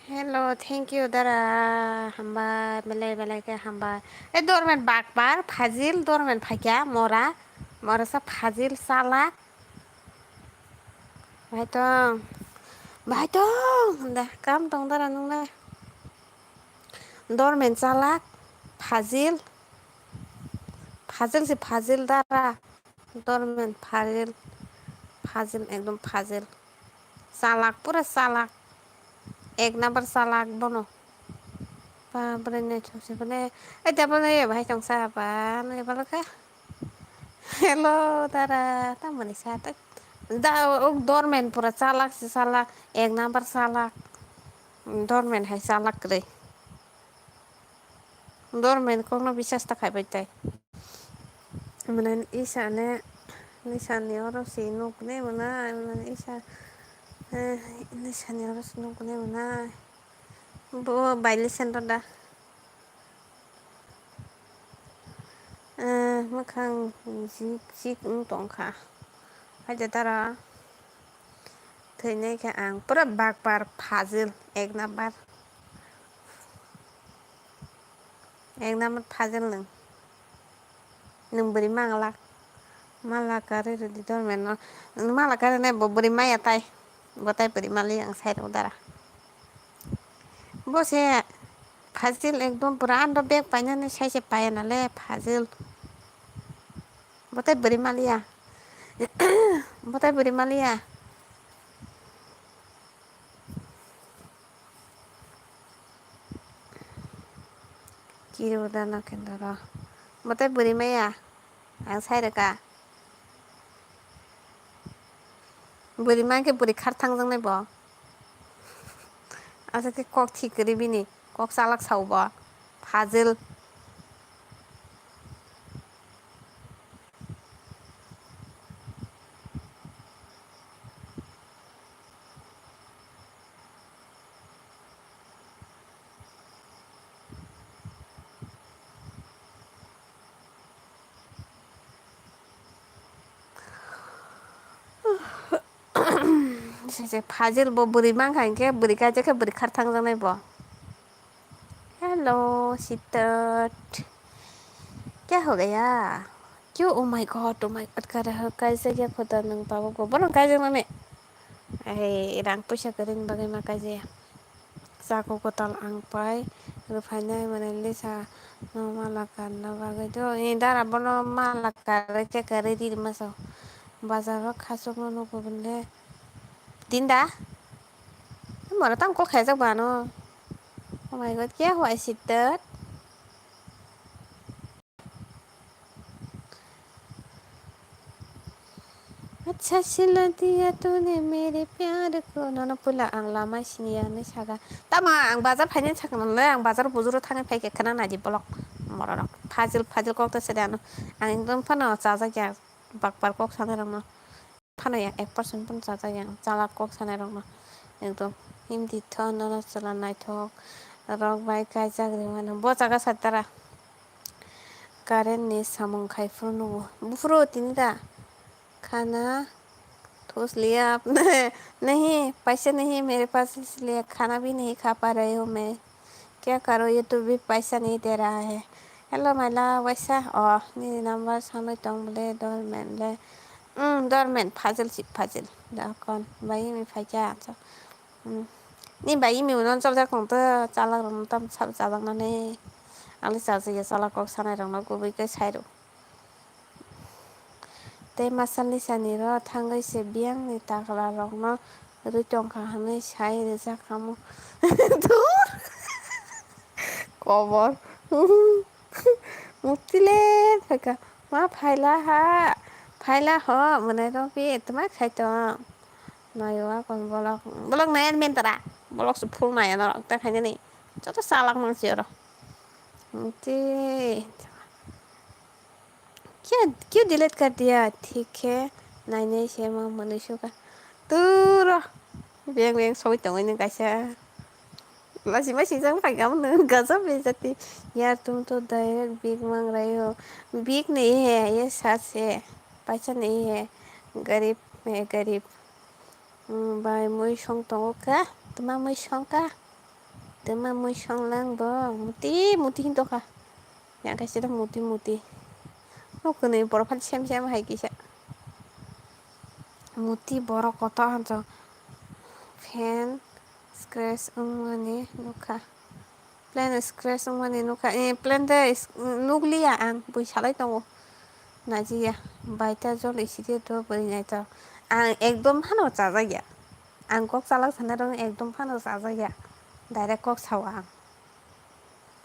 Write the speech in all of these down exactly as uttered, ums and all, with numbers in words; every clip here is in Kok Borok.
Hello, thank you, dara. Hambai, belai belai khe hambai. E dormen bakbar, Fazil dormen phaikya, mora. Mora sa Fazil salak. Bhai tong. Bhai tong. Da, kam tong dara nung le. Dormen salak, Fazil. Fazil si Fazil dara. Dormen Fazil. Fazil, ekdom Fazil. Salak, pura salak. Ek number salak bono. Babre, naithok se bole. Ai, da bole, bhai tong sa ba, nai bole kha. Hello, dara, tamoni sa ta. Da, o dormen pura salak se salak, ek number salak. Dormen hai salak kwrwi. Dormen kokno bisas ta khaibai tai. Mane isa ne, nisa ni oro si nuk ne mwnai, mane isa, eh, nisa ni oro si nuk ne mwnai. Bo bai listen da. Eh, mwkhang jik jik wng tong kha. Hai de dara. Thwinai khe ang pura bakbar Fazil, ek number. Ek number Fazil nwng. Nwng bwrwi manglak. Mala karwi rwdi dormen no. Nwng mala karwi nai bo bwrwi maya tai. Bo tai bwrwi mali ang sai rw dara. Bo se Fazil ekdom pura ando bag painani sai se paya nale Fazil. Bo tai bwrwi maliya. Bo tai bwrwi maliya. Kiri uda no kendo ro. Bo tai bwrwi maya. Ang sai rwkha. Bwrwi man khe bwrwi khar thangjaknai bo. Aswk khe kok thik kwrwi bini. Kok chalak sao bo. Fazil. Sese Fazil bo bwrwi mankha hinkhe bwrwi kaijak khe bwrwi khar thangjaknai bo. Hello, Sitat. Kya ho gaya? Kyo, oh my God, oh my God, kara ho, kaisa kya khuda nung babo go. Bono kaisa mane. Ai, rang puisa kwrwini bagwi ma kaisa. Chakuk kwtal ang pai rwphainai mane lisa no mala karna bagwi do. Ni dara bono mala karwi khe karwi ri masa. Bazar o khachukno nugo bole. Dinda? Moro tamo kok khaijak ba ano. Oh my God, kya hua Siddharth? Acha sila diya tune mere pyar ko. Nono puila ang lama siniya hinwi saka. Tamo ang bazar phainani sakha nole, ang bazar bujuro thangwi phaikhe khna naidi bolok. Mororok. Fazil, fazil kok ta sede ano. Ang ekdom phano chajak ya. Bakbar kok sanai rokno. Phano ya, ek percent phano chajak ya. Chalak kok sanai rokno. Ekdom. Himdi tho nono chwla naithok. Rok bai kaijak rimano. Bo jaga satara. Current ni samung khai phuru nungo. Buphuru tini da. Khana thus liya apne nahi, paisa nahi mere paas, isliye khana bhi nahi kha pa rahe hu main. Kya karo, ye to bhi paisa nahi de raha hai. Hello, maila, waisa? Oh, nini number sanwi tong bole, dormen le. Hmm, dormen, fazil si, fazil. Da kon, bai mi phaikya, so. Hmm. Ni bai mi unon chapjak tong to, chalak rok tam sab chajak nani. Ang le chajak ya, chalak kok sanai rok no kubui khe sai rw. Tei masa lisani ro thangwi se biyangni takla rokno rwi tongkha hwnwi sai rwjak kamo. Dhur! Kobor. Mukti le phaikha. Ma phaila ha. Phaila ho. Mwnai rok bi tma khai tong. Nayo a kon bolok. Bolok nai men tara. Bolok se phul nai norok ta khainani. Joto chalak mang si oro. Mukti. Kya, kyun delete kar diya? Thik hai, nainai se ma manwi suka. Turo, beng beng soi tongwi nw kaisa. Lasi masi jang pai gam nw gajab bejati. Yaar tum to direct big mang rahe ho. Big nahi hai, ye sach hai. Paisa nahi hai. Garib hai, garib. Hmm, bai mui song tongo kha. Tuma mui song kha. Twma mui songlang bo. Muti, muti hin tokha. Yang kaisa da muti, muti. Nuk kwnwi borok phal sem sem hai kisa. Muti borok kotor hancho. Fan scratch wngmani nukha. Plane scratch wngmani nukha. Eh, plane de is-, nukliya ang. Bui salai tongo. Najiya. Baita jol isidi to bwrwi naito. Ang ekdom phano chajakya. Ang kok chalak sanai rok ekdom phano chajakya. Direct kok sao ang.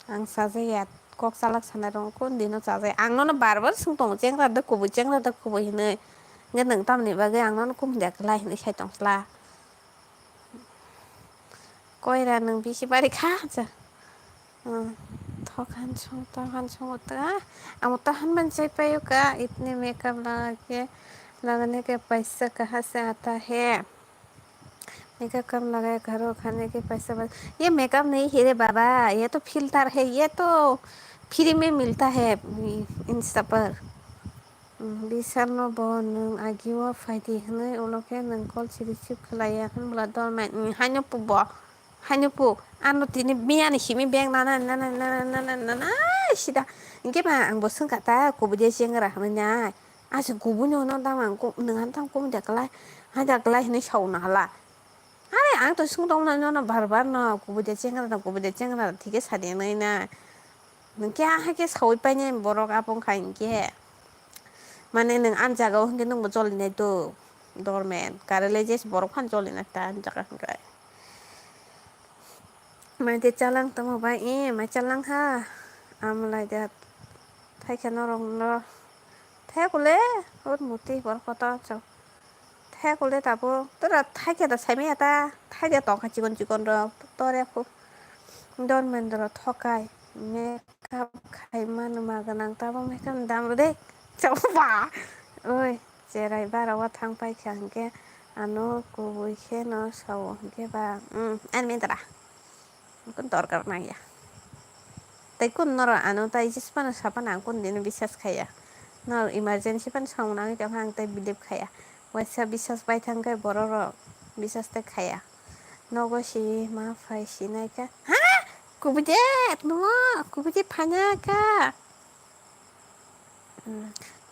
Ang chajakya. Kok chalak sanai rok kun dino chajak. Ang nono bar bar swng tongo. Chengra da kubui, chengra da kubui hinwi. Hwnkhe nwng tamni bagwi ang nono kumdia kwlai hinwi sai tong sla. Koira nwng bisi bari kha cha. Hmm. Thokhan song, tokhan song ta. Amo tahan ban chai payo ka, itne makeup lagake, lagane ke paisa kaha se aata hai? Makeup kam lagaya karo, khane ke paisa bas. Ye makeup nahi hai re baba, ye to filter hai, ye to free mein milta hai, Insta par. Bisal no bo nwng agio phaidi hwnwi ulo khe nwng call si receive khlaiya hwnbwla dormai, haino pu bo, haino pu, ano tini miyani simi bag nana nana nana nana nana sida. Hinkhe ba ang bo swngkha ta kubui de chengra hwnwi nai. Aswk kubui no hwnwi tamo ang nwng ano tamo kubui de kwlai, hai da kwlai hwnwi sauna hala. Are ang to swngtongmani nono bar bar no kubui de chengra no kubui de chengra no thike sadi nai na. Nwng khe ahai khe saui painai borok abo wngkha hinkhe. Mane nwng ani jaga o hinkhe nwngbo cholinai do dormen. Karele jes borok phano choli na ta ani jaga hinkhe. Mai de chalang tamo bai e mai chalang ha. Amlai de thaikhe norok no. Thai kule ot muti borok kotor chok. Thai kule tabuk tora thaikhe da saimaya ta, thaide tongkha chikon chikon rok tore khu dormendro thokai makeup khai mano ma gwnang tabuk makeup ni dam rwde chokba oi cherai bara o thang paikha hinkhe ano kubui khe no sao hinkhe ba ani mendra. Kun dorkar nangya. Tai kun noro ano tai jismano sapana ang kun dino bisas khaya. Noro emergency pan samung nangwi tongkha ang tai believe khaya. Waisa bisas bai thangkhe bororok bisas tai khaya. Nogo si ma phai sinai kha. Ha? Kubuje numo kubuje phanya kha.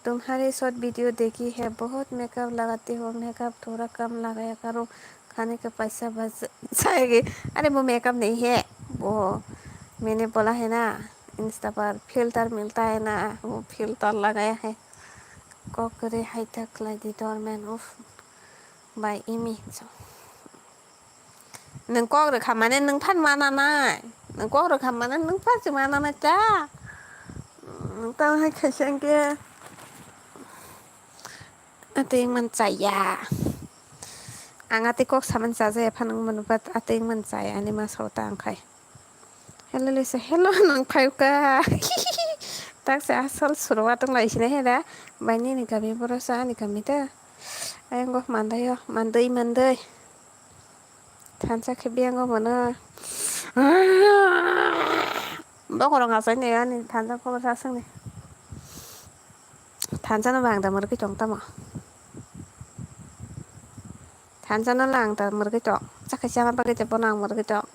तुम्हारे short video देखी है, बहुत मेकअप लगाती हो, मेकअप थोड़ा कम लगाया करो, खाने का पैसा बच जाएगी। अरे वो मेकअप नहीं है, वो मैंने बोला है ना, इंस्टा पर फिल्टर मिलता है ना, वो फिल्टर लगाया है। Kokore hai taklai di dormen, uff, bai imi. Nwng kok rwkha mane nwng phan mana nai. Nwng kok rwkha mane nwng phan se mana nai cha. Nwng tamo hai khaisa hinkhe atwi man chaya. Ang atwi kok saman chajaya phan nwng mano bat atwi man chaya ani ma sao ta ang khai. Hello Lisa, hello nwng phaikha. Taksa asal surwa tong lai sini heda. Bai nini kami boro sa ani kami ta. Ayang go mandai yo, mandai mandai. Thansa khe biyango mano. Bokorong asai ne ani thansa khobor sa sung ni. Thansa no bang da murgi tong tamo. Thansa no lang da murgi tong. Chakha chana bagwi te bono ang murgi tong.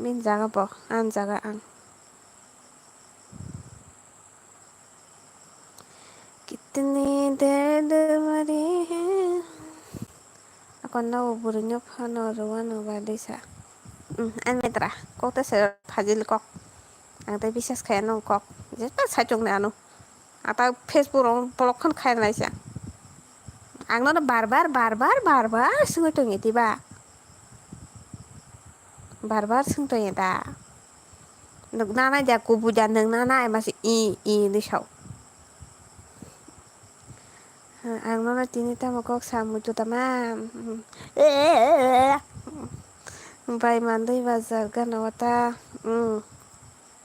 Min jaga bo, ang jaga ang. Kitni derd bhari hai. Akon no bwrwi no phano rwano ba disa. Ang metra kok ta se phajil kok. Ang tai bisas khaya no kok. Je ta sai chung ne ano. Ata Facebook rok block khan khai nai sa. Ang no bar bar bar bar bar bar sungwi tong iti ba. Bar bar swng tong ya da. Nuk nanai da kubu da nwng nanai masi i i ni sao. Ang nono tini tamo kok sa muitu tama. Bai mandui bazar gana wata.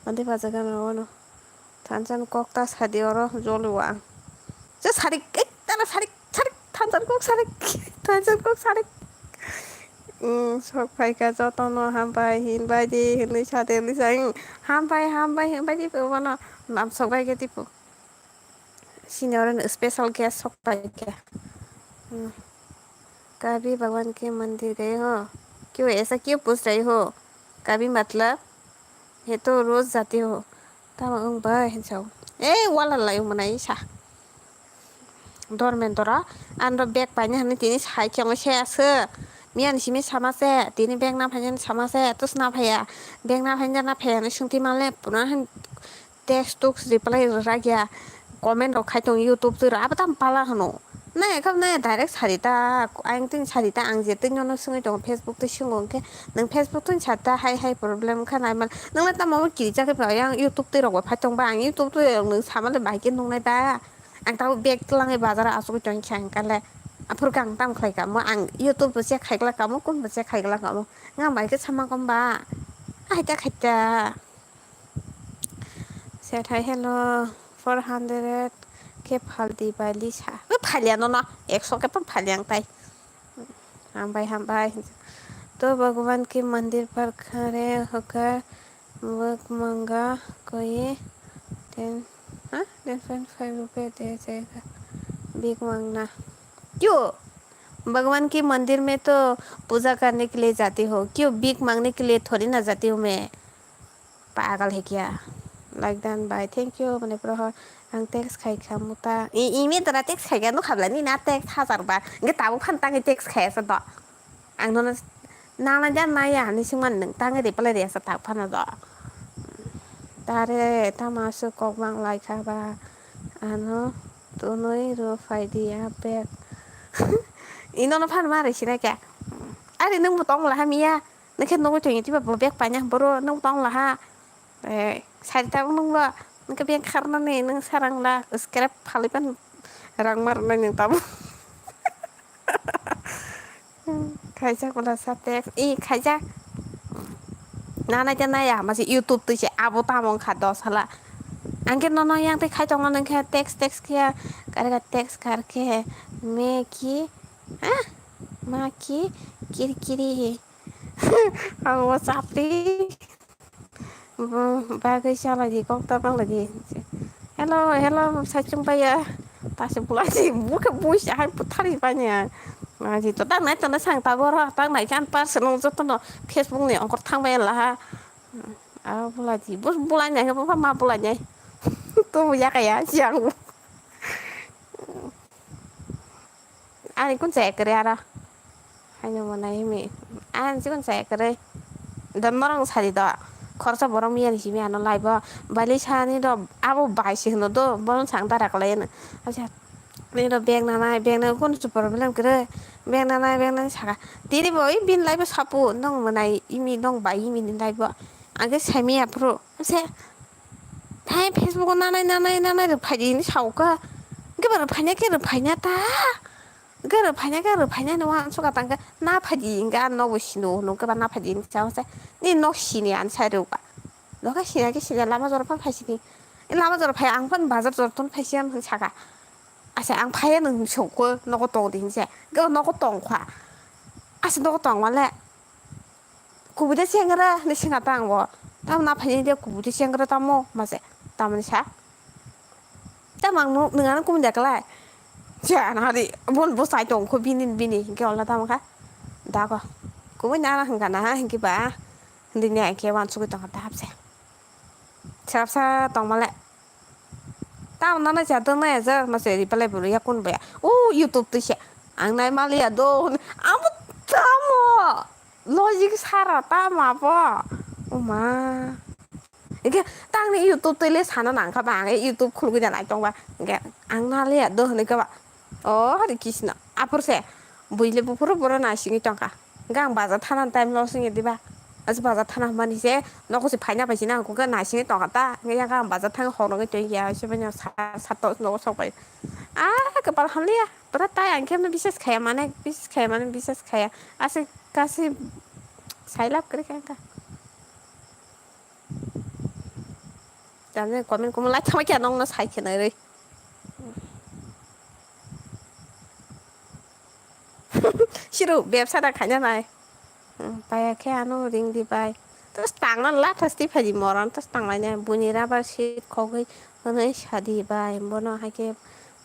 Mandui bazar gana wano. Thansan kok ta sadi oro joli wa. Je sarik, eh, tara sarik, sarik, thansan kok sarik, thansan kok sarik. Sok phaikha jotono hambai hinbai di hinwi sade hinwi sa, hambai, hambai hinbai di bono nam sok bai khe tipo. Sini oro special guest sok pai khe. कभी भगवान के मंदिर गए हो? क्यों, ऐसा क्यों पूछ रही हो? Kabhi matlab, ye to roz jati ho. Tamo wng bai hinsa o. Ei, wala lai wng mwnai sa. Dormendora, anro bag paina hwnwi tini sai chengwi se aswk. Miyani simi sama se, tini bag na phainani sama se, tus na phaiya. Bag na phaina na phaiya hwnwi swngti male, pura hin text tux reply rwrak ya. Comment rok khai tong YouTube twi rw, abo tamo pala hwno. Nai khe nai direct sari ta, ang tini sari ta, ang je twi nono swngwi tongo, Facebook twi swngo hwnkhe, nwng Facebook twi sari ta, hai hai problem wngkha nai man. Nwng le tamo kiri chakhe phai, ang YouTube twi rok bai phai tong ba, ang YouTube twi rok nwng sama le bahai khe nung nai ba. Ang tabuk bag twlangwi bazar o achugwi tongkha hwnkhe le. Aphuru khe ang tamo khlai kamo, ang YouTube bo check khai glak kamo, kun bo check khai glak kamo. Nwng bai khe sama kom ba. Hai ta khai ta. Sir hai, hello, four hundred khe phaldi bai Lisa. Ui, phalia nono, ekso khe phan phalia ang tai. Hambai, hambai. To Bhagwan ki mandir par khare hokar bhik manga koi ten, ha? Ten point five rupiya de jayega. Bhik mangna. Kyo? Bhagwan ki mandir mein to puja karne ke liye jati ho. Kyo bhik mangne ke liye thori na jati hu main? Pagal hai kya? Like dan bai, thank you, mane prohor. Ang text khai kha muta. I, imi dara text khai kha, nukha bla ni na text hajar bar. Nge tabuk phan tangi text khai asa do. Ang nono nana jan naya, ni singman nung tangi reply ri asa tak phano do. Tare, tama su kok bang lai kha ba. Ano, tunui ro phai di ya bag. Ino no phan ma re sinai kya. Ari nung bo tong la ha miya. Nokhe nugwi tongya tiba bo bag paina boro nung tong laha. Eh, sari tabuk nung bo. Nokhe bag kharnani nung sarang la scrap phalipan rang marnani tabuk. Khaijak bwla sa text. I khaijak. Nana khe naya masi YouTube twi se abo tamo wngkha dos hala. Angkhe nono yang tei khai tongma nung khe text text khe karega text kar khe me ki ha ma ki kiri kiri. Ang o chapri. Bo bagwi chalai di, kok ta bang lagi. Hello, hello, saichung baya. Tase bula di, buka buis hai puthari banya. Aji to tak nai to na sang ta boro, tak nai kan par senong joto no Facebook ni ongkor thang baya laha. Ah, bula di, bus bula nyai, bus ma bula nyai. To buya kaya, siang. Ani kun chaya kwrwi aro? Haino mwnai himi. Ani chikon chaya kwrwi. Da norok sadi do. Khoroksa borok miyani simi ano live o. Bali sani do abo bai se hwno do. Bono sang dara kwlai ano. Acha. Ni do bag nanai, bag nanai kun chu problem kwrwi. Bag nanai, bag nanai saka. Tini bo i bin live o sapu nong mwnai imi nong bai imi ni live o. Age sami aphuru. Se. Thai Facebook o nanai, nanai, nanai rwphai di hwnwi sao kha. Hwnkhe ba rwphaina khe rwphaina ta. Hwnkhe rwphaina khe rwphaina hwnwi uansukha tang khe na phai di hwnkhe ang nobo sino hwnwi hwnkhe ba na phai di hwnwi sao se. Nini nok sini ang sai rwba. Nokha sini khe sini lama jora phano phai sini. Lama jora phai ang phano bazar jora tong phai si ang hwnwi sakha. Asa ang phai ya nwng sokho nogo tong di hwnwi se. Hwnkhe nogo tong kha. Asa nogo tong male. Kubui de chengra hinui singha ta ang bo. Tamo na phaini de kubui de chengra tamo mase. Tamoni sa. Tamo ang nwng ano kubui de klai. Cha na hari bon bo sai tong kho bini bini hingke ola tamo kha. Da ko. Kubui na na hingka na ha hingke ba. Hindi ni ai ke wan sugui tong kha ta hapse. Sarap sa tong male. Tamo nana cha to naya ja mase reply bo ya kun ba ya. O YouTube twi se. Ang nai maliya do. Amo tamo. Logic sara tamo abo. O ma. Hingke tangni YouTube twi le sana nang kha ba ang YouTube khulugui da nai tong ba. Hingke ang naliya do hinui kha ba. O hari kisna. Apor se. Buile buphuru boro naisingui tong kha. Hingke ang bazar thana time loss wngya diba? Aji bazar thana hwnmani se nogo se phaina bai se nang khe naisingwi tongkha ta, hingke yang ang bazar thangwi hornogwi tongya, se bai sa sato nogo sok bai. Ah, kwpal hamliya, pura tai ang khe bisas khaya mane, bisas khaya mane, bisas khaya. Aswk kasi sailab kwrwi kha wngkha. Tamni comment kumu lai thangma khe nongno sai khe nai rwi. Siru bebsa da khaina nai. Hmm, paya khe ano ring di bai. Tos tangna la thas ti phaji moron tos tanglaina buini rubber sheet khogwi hwnwi sadi bai bono haikhe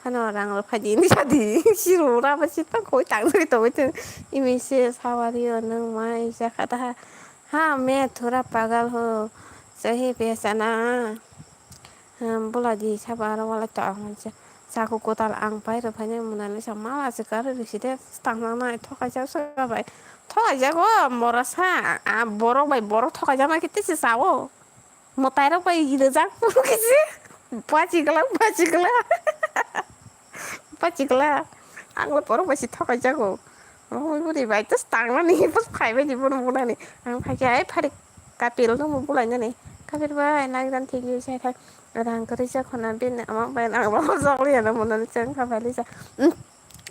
phano rang rw phaidi hwnwi sadi. Siru rubber sheet phano khogwi tangwi tongwi tong. Imi se sawari o nwng mai jakha daha. हाँ, मैं थोड़ा पागल हूँ। सही पहचाना? हाँ, बोला दी, सब आरो वाला तो आंगन से। Chaku kwtal ang pai rw phainai Monalisa mala se karwi rwside, tangna nai thokaijak se bai. Thokaijago mora sa, a borok bai borok thokaijaknai khe tese sao. Mwtairok bai rijak phuru khe se bachikla, bachikla. Bachikla. Ang borok bai se thokaijago. Omo bwrwi bai to tangnani, bus phaibai di bono bunani. Ang phaikhe, "Ai, phari Kapil no bo bulainani." Kapil bai, "Nagdan thik yu sai thai." Rang kwrwi sa khona bini ama bai nang bo jok liya na mono chang kha bai lisa.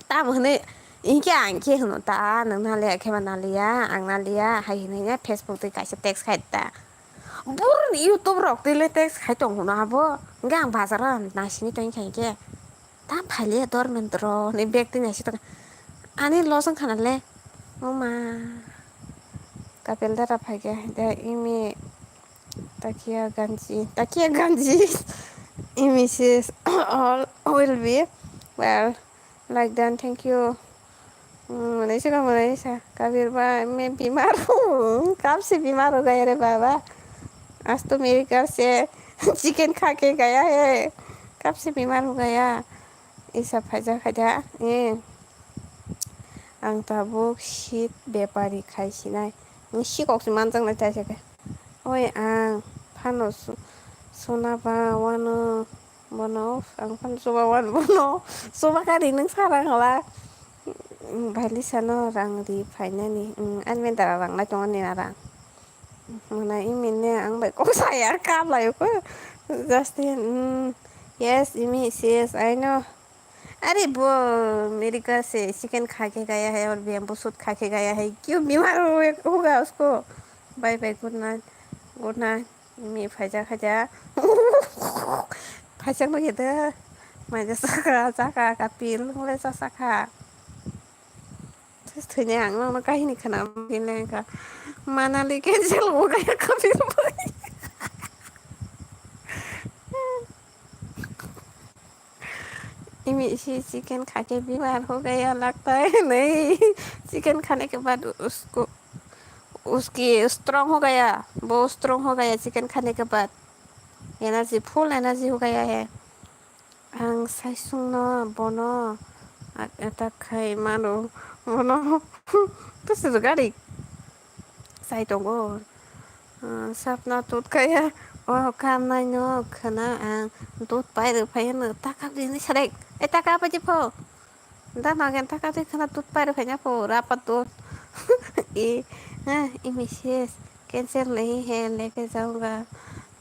Tamo hwnwi hinkhe ang khe hwno ta, "Nwng na liya khe ba na liya, ang na liya," hai hwnwi Facebook twi kaisa text khai ta. Bur YouTube rok twi le text khai tong hwno abo. Hinkhe ang bazar o nasini tong kha hinkhe. Ta phaile dormendro ni bag twi naisik tong. Ani losong khana le. Oma. Kapil dara phaikhe de imi takia ganji. Takia ganji. Imi says all will be well. Like done. Thank you. Manaisa ka manaisa. Kabir ba, मैं बीमार हूँ। कब से बीमार हो गया रे बाबा? आज तो मेरे घर से चिकन खा के गया है। कब से बीमार हो गया? Isa phaijak khaida, eh. Ang tabuk seat bepari khai sinai. Ang sikok se manjaknai taisa khe. Oi ang phano su-, suna ba wano bono, ang phano chuba wano bono. Chuba kari nwng sara hwla. Bailisa no rang ri phainani. Ani mendara rang lai tongo nina rang. Mona imine ang bai kok saya kap lai ko. Justin, mm, yes, imi, yes, I know. अरे वो मेरे घर से चिकन खा के गया है और बैम्बू सूट खा के गया है। क्यों बीमार हुए, होगा उसको? Bye bye, good night, good night. Imi phaijak khaijak. Phaijak no yede. Maija saka, saka, kapil, mole sa saka. Thwini ang nokno kahini khna mungkha. Manali cancel हो गया kapil bhai. इमी इसी चिकन खा के बीमार हो गया लगता है। नहीं, चिकन खाने के बाद उसको, उसकी स्ट्रॉन्ग हो गया, वो स्ट्रॉन्ग हो गया चिकन खाने के बाद। एनर्जी, फुल एनर्जी हो गया है। Ang saisungno bono attack khai mano, bono to se gari sai tongo. Ah, sapna tut kaya, o kam nai no khana ang tut pai rw phai no takap di ni sarek. E takap aji pho. Da no gen takap di khana tut pai rw phai na pho rapa tut. E, ha, imi ses. Cancer नहीं है, लेके जाऊंगा,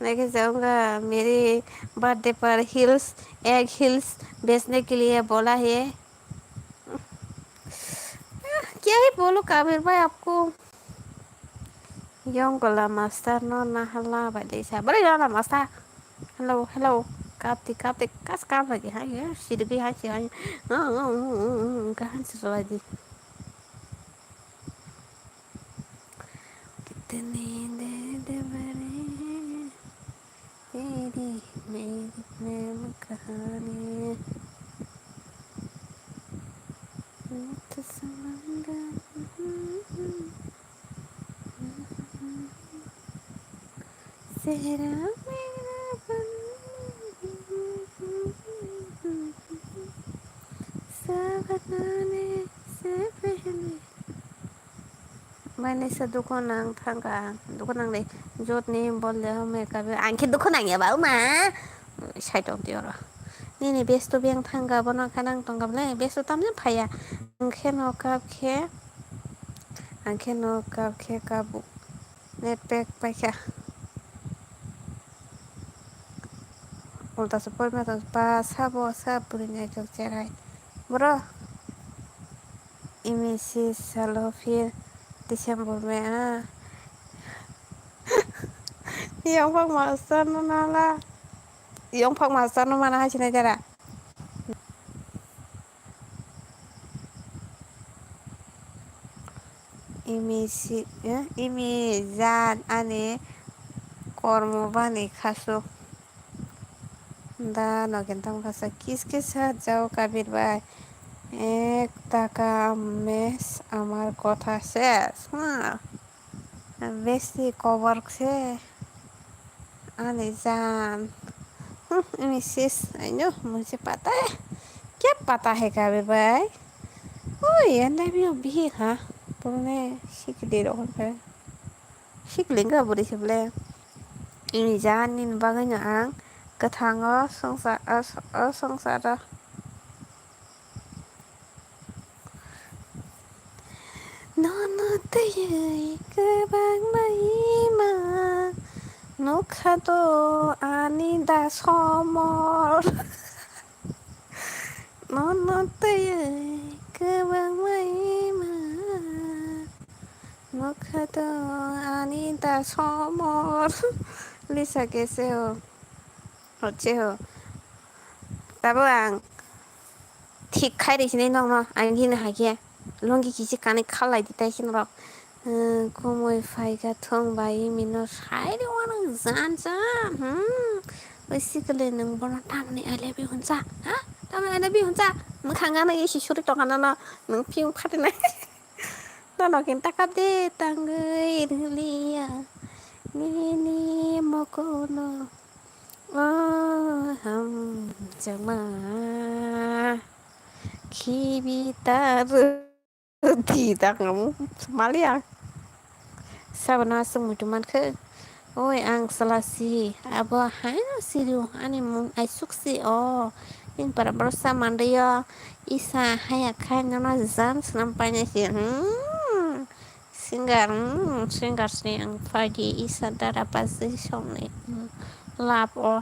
लेके जाऊंगा। मेरे बर्थडे पर heels, egg heels बेचने के लिए बोला है। क्या ही बोलूं काबिर भाई आपको। Yong gola master no nahala bai de sa. Bari gola master. Hello, hello. Kapti, kapti, kas kap lagi hai. Sirgi hai si hai. Kahan se sola di. कितनी दर्द भरी तेरी मेरी प्रेम कहानी। समंदर सेहरा मेरा बन सावन आने से पहले। मैंने से दुकान ang thangka, dukan ang le jotni bolle home kabe ang khe dukan ang ya ba uma. Sai tong ti oro. Nini besto beng thangka bono khanang tongka bole besto tamne phaya. Ang khe no kap khe, ang khe no kap khe kabu. Net pack paikha. Ulta se porma tong pa sabo sa puri nai jok cherai. Bro. Imi si salo phir December me a. Yongphak master no nala. Yongphak master no mana hai sinai jara. Imi si, eh, imi jan ani kormo bani khasu. Da no kentang khasa kis kis ha jao kabir bai. Ek taka mes amar kotha ses. Ha. Besi kobor se ani jaan. Hmm, ini sis, aino mujhe pata hai. Kya pata hai kabe bhai? Oh, I love you bhi ha. Purune sikli rok khe. Sikli ga buri se ble. Ini jaan ni bagwi no ang kwthango songsa-, o, o songsaro. Nono twiwi kwbangma ima nukha do ani da somor. Nono twiwi kwbangma ima nukha do ani da somor. Lisa kese o. Hocche ho. Tabo ang thik khai rikhinai nokno, ang hino hai khe lungi kisi kanwi khalai di tai khe norok. Hmm, kumui phaikha thung bai mino sai rw uanw jan jan. Hmm. Oi sikle nwng bono tamni I love you hwnsa? Ha? Tamni I love you hwnsa? Mwkhang gana isi suri tongkha nono nwng phiyung phatinai. Nono khe takap de tangwi rwliya nini mokono. Oh, hamjakma khibi ta rwdi daknamo maliya. Sabana aswk muitu mankhe. Oi, ang salasi, abo haino sirio, ani mung aisuk si o. Ning para boro sa mandaio, isa haya khai nono jam swnam painai si. Hmm. Singer, hmm, singer si ang phaidi isa dara basi songni, hmm, love o.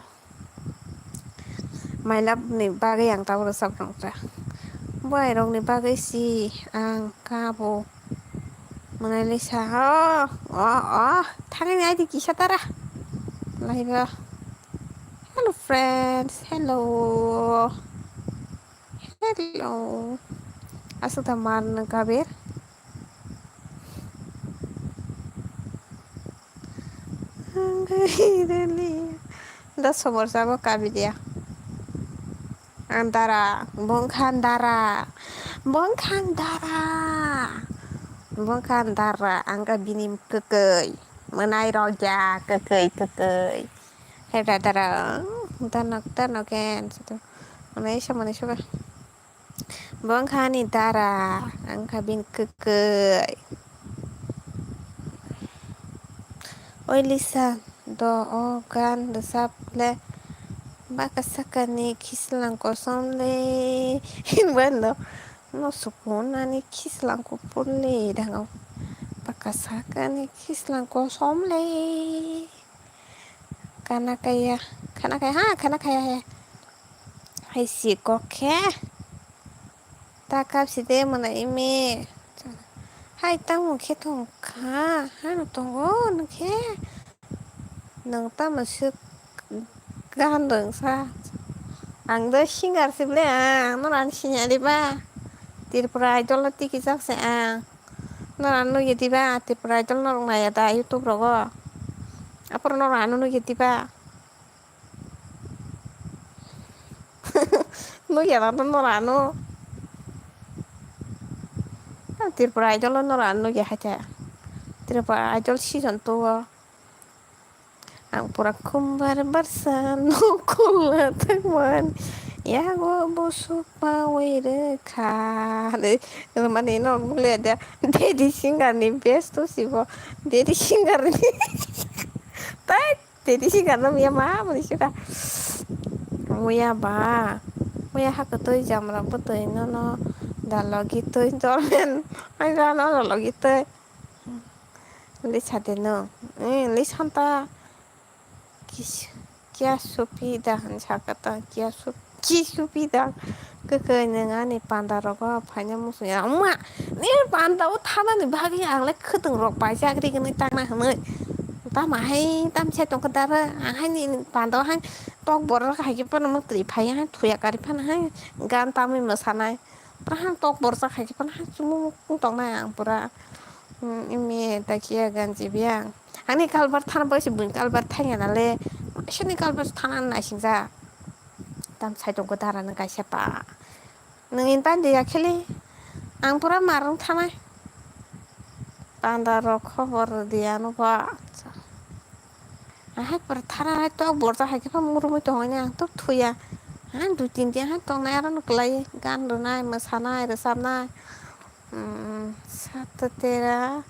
My love ni bagwi ang tabuk rwchapnai ta. Boy rok ni bagwi si ang kabo. Mona Lisa, oh, oh, oh, thangwi naidi kisa tara. Laiba. Hello friends, hello. Hello. Aswk ta mar nang kaber. Da somor sabo kabi dia. Andara, bongkhan dara, bongkhan dara, bongkhan dara, angka bini kwkwi, mwnai rok ya, kwkwi, kwkwi. Hebra dara, danok, danok en, situ. Mwnai isa, mwnai suka. Bongkha ani dara, angkha bini kwkwi. Oi Lisa, do o gan rwchap le baka sakani khislang kosom le. Hinba no, no sukun ani khislang kupur le dango. Baka sakani khislang kosom le. Kana kaya, kana kaya, ha, kana kaya he. Hai si kok khe. Ta kap si de mwnai imi. Hai tamo khe tong kha, hano tongo nung khe. Nung tamo swk gan rwngsa. Ang do singer si ble ang, norani sinya diba? Tripura Idol o tikijak se ang. Norani nugya diba? Tripura Idol norok naiya da YouTube rogo? Aphuru norok ano nugya diba? Nugya da norok ano. Tripura Idol o norok ano nugya hai ta. Tripura Idol season two o. Ang pura khumbar barsa nokol na thangman. Yago busuk pawi rwkha. Mane norok nugya da. Daddy singer ni best to sibo. Daddy singer ni. Tai Tei tisi gana muya ma mani sika. Muya ba. Muya haka tui jamra bwtui nono da logi tui dormen. Ai gana da logi tui. Li sade no. Eh, li santa. Kis-, kya supi da han saka ta. Kya sup-, ki supi da. Kwkwi nwng ani panda rogo phaina muchung ya. Wngma, ni panda o thanani bagwi ang le khwtwng rok paijak ri gwnwi tangna hwnwi. Tamo hai tam se tongkha dara, ang hai ni panda o hai tok borok hai khe phano mwtwi phai hai thuya kari phano hai gan tamwi mwsanai. Pura hai tok borok hai khe phano hai chumung tongnai ang pura. Hmm, imi ta kiya ganji biyang. Ani kalbar thana bai se buini kalbar thangya nale. Sini kalbar thana naisingja. Tam sai tongkha dara nang kaisa pa. Nangni bandi ya kheli. Ang pura marung thanai. Panda rok khobor rwdi ano ba. Ahai pore thara hai tok borjak hai khe pha murumui tongo ni ang tok thuya. Ha dui tin dia hai tongnai aro no kwlai gan rwnai mwsanai rwchapnai. Hmm, sat tera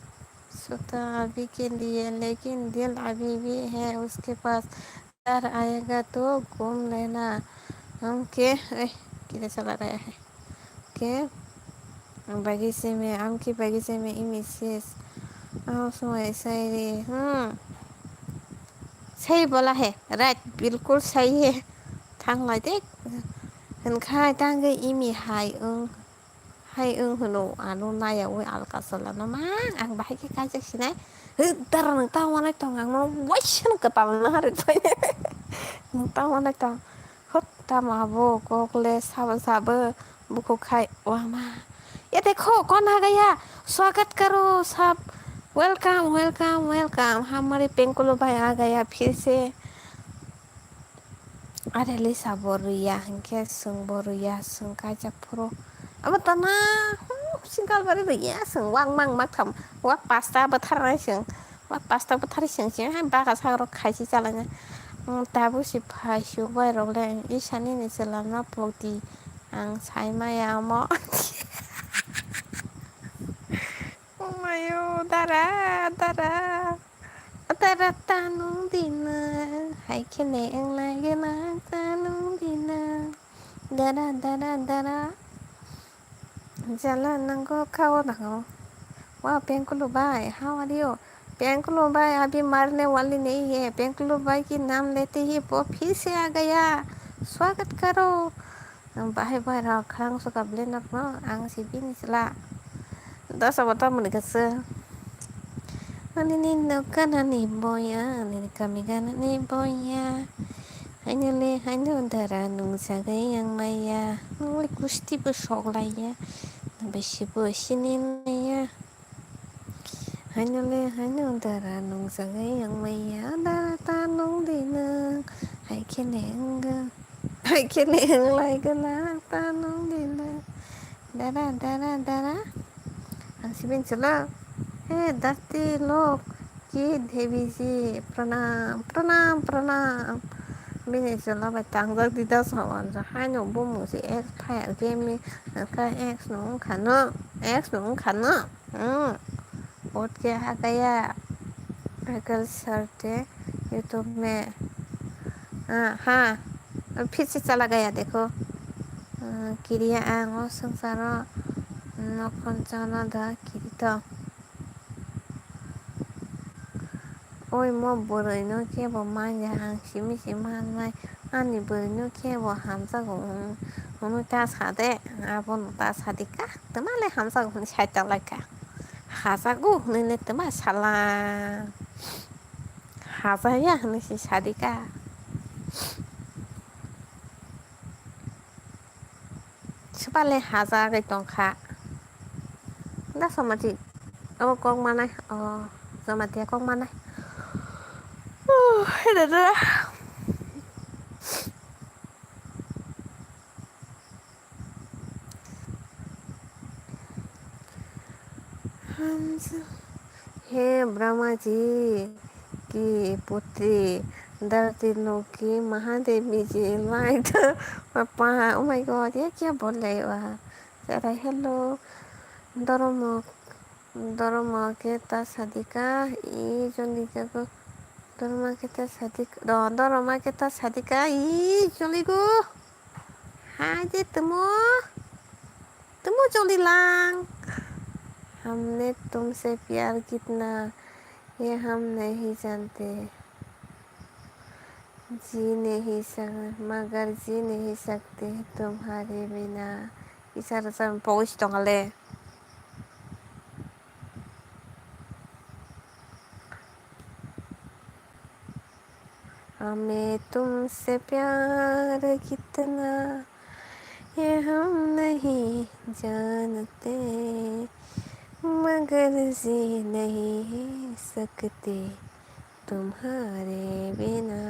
suta abhi ke liye lekin dil abhi bhi hai uske paas. Dar aayega to ghum lena. Hum ke, eh, kile chala raya hai. Ke, bagise mein, aam ki bagise mein imi ses. Aam sumai sairi. Hmm. Sahi bola hai, right, bilkul sahi hai. Thang lai de. Hwn khai tang ge imi hai ung. Hai ung hwno ano naiyaui alka chalano mang ang bahai khe kaijak sinai. Hwk dara nwng tamo nai tong ang no waisa no kwtal no hari tong. Nwng tamo nai tong. Hwt tamo abo kok le sabo sabo bukhuk khai wama. Ye dekho kon aa gaya. Swagat karo sab. Welcome, welcome, welcome. Hamari pengkulo bhai aa gaya phir se. Are Lisa bo rwya hinkhe chwng bo rwya, chwng kaijak phuru. Abo tana, hmm, singkal bari rwya chwng wak mang mak tham, wak pasta bwtharnai chwng, wak pasta bwtharwi chwng chwng hai baka sakrok khaisi chalaina. Hmm, tabuk se phai suk bai rok le, isa nini chwla no pokdi ang sai maya omo. Omayo, dara, dara. Dara tanung dina. Hai khene wng lai gana tanung dina. Dara, dara, dara. Jala nango kao nango. Wow, Pengkulu bhai, how are you? Pengkulu bhai, abhi marne wali nahi hai. Pengkulu bhai ki naam lete hi wo phir se aa gaya. Swagat karo. Ang bahai bahai rok khang suka blenok no ang si bini sila. Dosa bota muni kasa. Ani ni no kana ni boya, ani ni kami kana ni boya. Haino le, haino dara nung sagai yang maya. Nung le kusti bo sok laiya. Besi bo sini naiya. Haino le, haino dara nung sagai yang maya, dara ta nung dinang. Hai khene wng, hai khene wng lai gana ta nung dinang. Dara, dara, dara. Ang sibin chwla. He, dati lok. Ki Devi ji, pranam, pranam, pranam. Bini chwla bai tangjak di da sawan ja. Haino bumung si ek thaya game ni. Ka ex no wng khano. Ex no wng khano. Hmm. Vote ke ha gaya. Michael sir te YouTube mein. Ah, ha. Phir se chala gaya dekho. Ah, kiriya ang o swngcharo. Nokhon chana da kirito. Oi mo bwrwi no kebo manya ang simi se mannai. Ani bwrwi no kebo hamjago hwn-, hwnwi ta sa de. Abono ta sa di ka. Twma le hamjago hwnwi sai ta lai ka. Hajago hwnwi le twma sala. Hajaya hwnwi se sa di ka. Swpale hajagwi tongkha. Da somati. Abo kok manai. O, somati kok manai. Uh, da, da. हे ब्रह्मा जी की पुत्री धरती लोक की महादेवी जी लाइट पापा। Oh my God, ये क्या बोल रहे हो? Hello, धर्म, धर्म के ता शादी का ये जो लीजिए को, धर्म के ता शादी का, धर्म के ता शादी का ये चलेगो। Hai de tumo, tumo choli lang. हमने तुमसे प्यार कितना, ये हम नहीं जानते। जी नहीं सक-, मगर जी नहीं सकते तुम्हारे बिना। Isa rwchapmung pogwi se tongkha le. हमें तुमसे प्यार कितना, ये हम नहीं जानते, मगर जी नहीं सकते तुम्हारे बिना।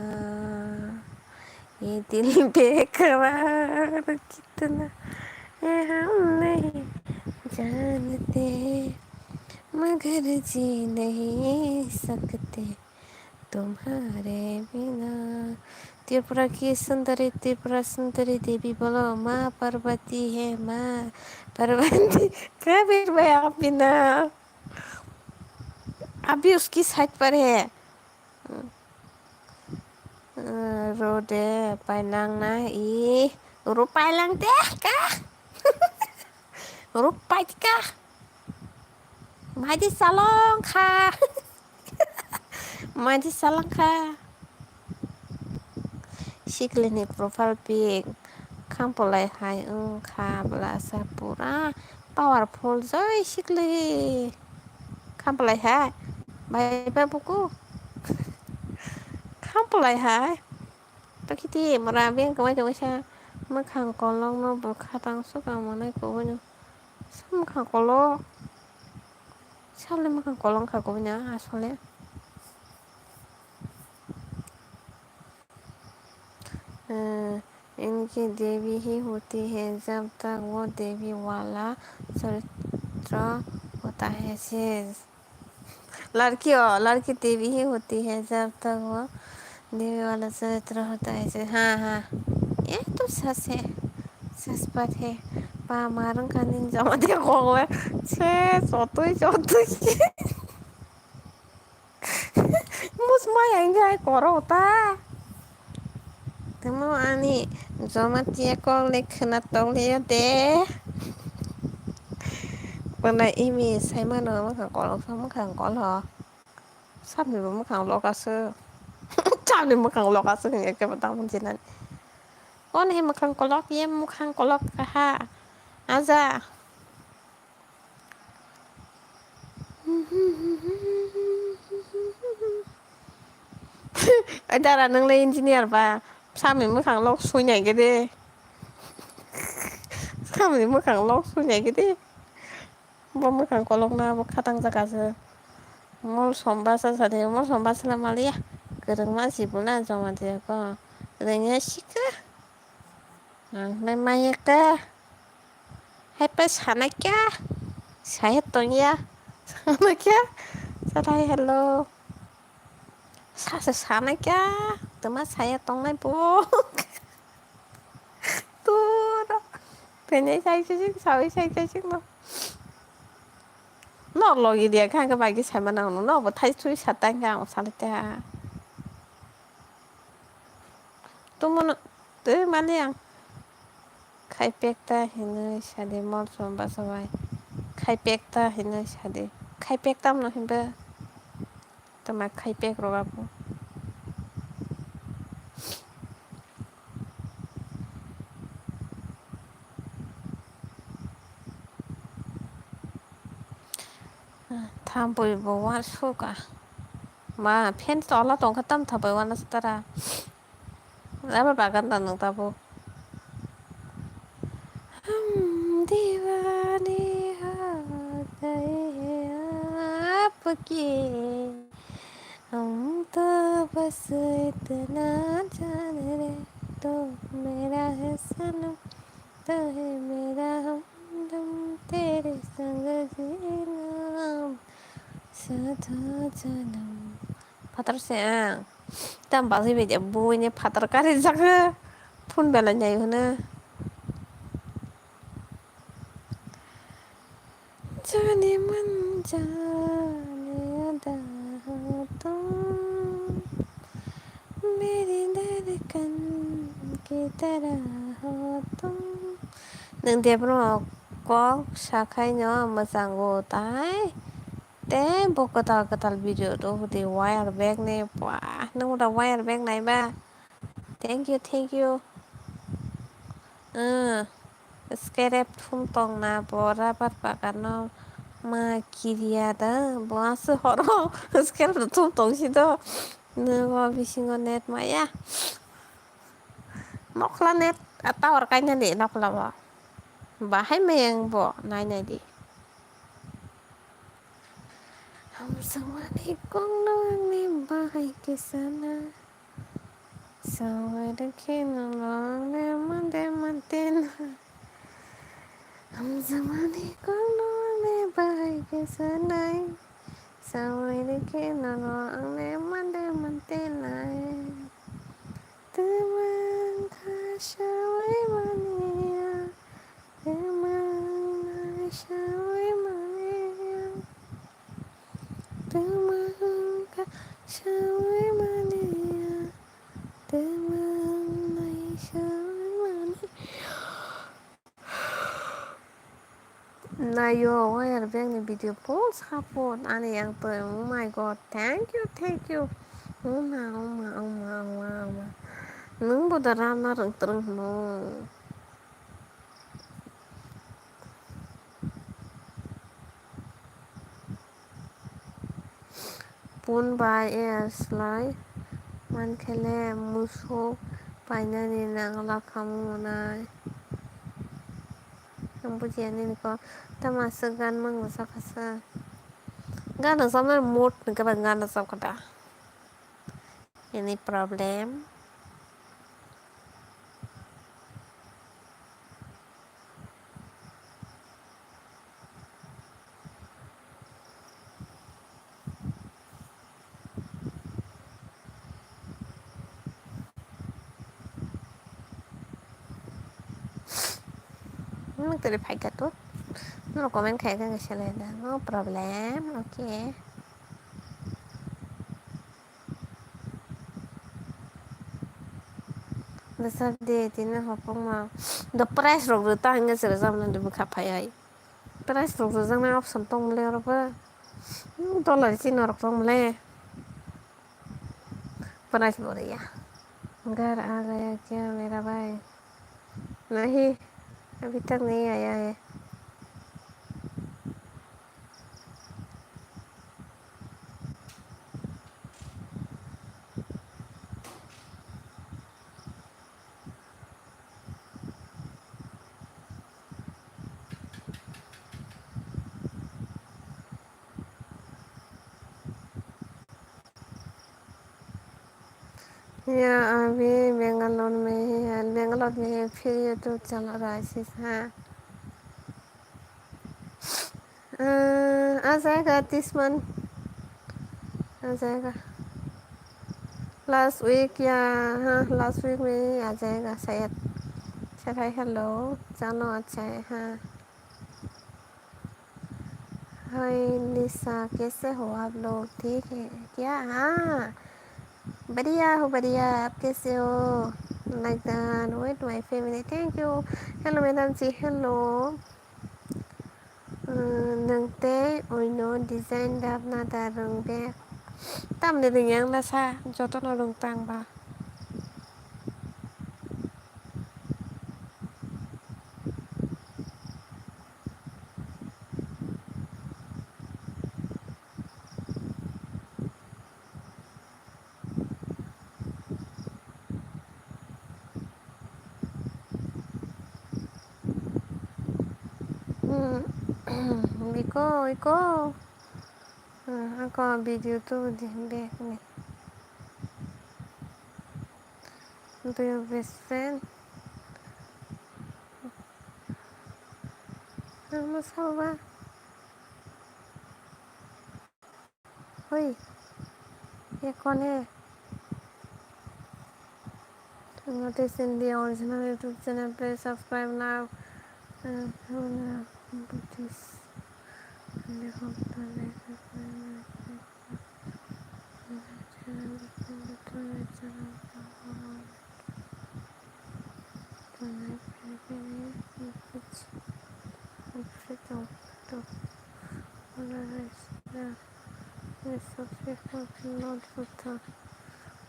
ये दिल बेकरार कितना, ये हम नहीं जानते, मगर जी नहीं सकते तुम्हारे बिना। त्रिपुरा की सुंदरी, त्रिपुरा सुंदरी देवी बोलो, माँ पार्वती है, माँ पार्वती। कबीर भाई, आप भी ना, आप भी उसकी साइड पर है। Rode painang na i, rupai lang teh ka. Rupai ka. Madi salong kha. Madi salong kha. Siklini profile pic. Khampolai hai wng kha bwlasa pura powerful joi sikli. Khampolai hai bai ba buku. Khampolai hai. Pakiti mora beng kwmai tongwi sa mwkhang kolokno bwkha tang swkang manai kubuino. Sa mwkhang kolok. Sale mwkhang kolok wngkha kubuino asole. अ, इनकी देवी ही होती है जब तक वो देवी वाला चरित्र होता है। से लड़की, ओ, लड़की देवी ही होती है जब तक वो देवी वाला चरित्र होता है। से, हाँ, हाँ, ये तो सच है, सच बात है। Pa marung kani jama de kok le. Se, chotwi, chotwi. Mus maya wngkha hai koro ta. Tamo ani joma tiya kok le khwna tong liya de. Bwna imi sai mano mwkhang kolok sa mwkhang kolo. Sabni bo mwkhang lok aswk. Sabni mwkhang lok aswk hwnkhe kebo tamo jinani. Kon he mwkhang kolok ye mwkhang kolok kaha. Aja. Ai dara, nwng le engineer ba, samni mwkhang lok sui nai khe de. Samni mwkhang lok sui nai khe de. Bo mwkhang kolok na bo khatang jaka se. Mol somba sa sa de, mol somba sala maliya. Kwrwng ma si bula joma de ko. Rengya sikha. Ang nai maya ka. Hai pa sana kya? Saya tongya. Sana kya? Sarai hello. Sa sa sana kya? Tuma saya tongnai bo. Turo. Penai sai sai sing, sawi sai sai sing no. No logi dia kha ke bagi sai mana no. No bo thai thui sa tang kha ang sale ta. Tumono twi mali ang. Khai pekta hinwi sadi mol somba sabai. Khai pekta hinwi sadi. Khai pektam no hinba. Tama khai pek rok abo. Thampui bo uansukha. Ma, fan tola tongkha, tam thampui uanasukha tara. Rubber bagan da nwng tabuk. हम दीवाने हो गए हैं आपके, हम तो बस इतना जान रहे, तू मेरा है सनम, तू है मेरा हमदम, तेरे संग जीना अब सदा जन्म। Phatar se ang. Tam bazwi bai de buini phatar kari jak. Phone belai nai hwno. जाने मन जाने अदा हो तुम, मेरी धड़कन की तरह हो तुम। Nwng de borok kok sakhaino mwchango tai. Tei bo kwtal kwtal video do hwdi wire bag ni. Pah, nwng da wire bag nai ba. Thank you, thank you. Scrap thum tong na bo rubber bagan no ma kiriya da bo aswk horo scrap thum tong si do. Nwng bo bisingo net maya. Nokla net a tower kaina di nokla bo. Bahai mayang bo nai nai di. हम जमाने को लोगों ने बाहर के सना, सवार के लोगों ने मंदे मंदे ना। हम जमाने को लोगों ने बाहर Kisa nai, sawi rikhe nono ang ne mande mante nai. Twmang kha sawi mania, twmang nai sawi mania. Twmang kha sawi mania, twmang nai sawi mania. Nayo wire bag ni video full support ani yang twi. Oh my God, thank you, thank you. Oma, oma, oma, oma, oma. Nwng bo da rana rwng twrwng hwno. Phone bai er slai mankhe le musuk painani nangla khamu nai. Ang bujiya nini ko tamo aswk gan mang rwjak kha sa. Gan rwjaknai mood ni kwrwng gan rwjak kha da. Any problem? Nwng twi phaikha to. Norok comment khai khe selai da. No problem. Okay. Bwsa de tini hopongma. The price rok rw ta hwnga se rwjak mani bwkha phai ai. Price rok rwjaknai option tong mole oro bo. Hmm, dollar chini rok tong mole. Price bo rwya. घर आ गया क्या मेरा भाई? नहीं, अभी तक नहीं आया है। या अभी बेंगलोर में ही है, बेंगलोर में ही फिर YouTube चला रहा है, हाँ। अ, आ जाएगा तीस मन, आ जाएगा। लास्ट वीक या, हाँ, लास्ट वीक में ही आ जाएगा शायद। चलो, हेलो, चलो, अच्छा है, हाँ। हाय निशा, कैसे हो आप लोग? ठीक है क्या? हाँ, बढ़िया हो, बढ़िया। आप कैसे हो? Like that, with my family. Thank you. Hello, madam ji. Hello. Nwng tei uino design rabna da rwng bag? Tamni rwngya wngla sa, jotono rwng tang ba. Hmm. Biko, iko. Hmm, ako video tu di bag ni. Do your best friend. Ano sawa? Oi, ye kone? Notice in the original YouTube channel, please subscribe now. Uh, Buddhist.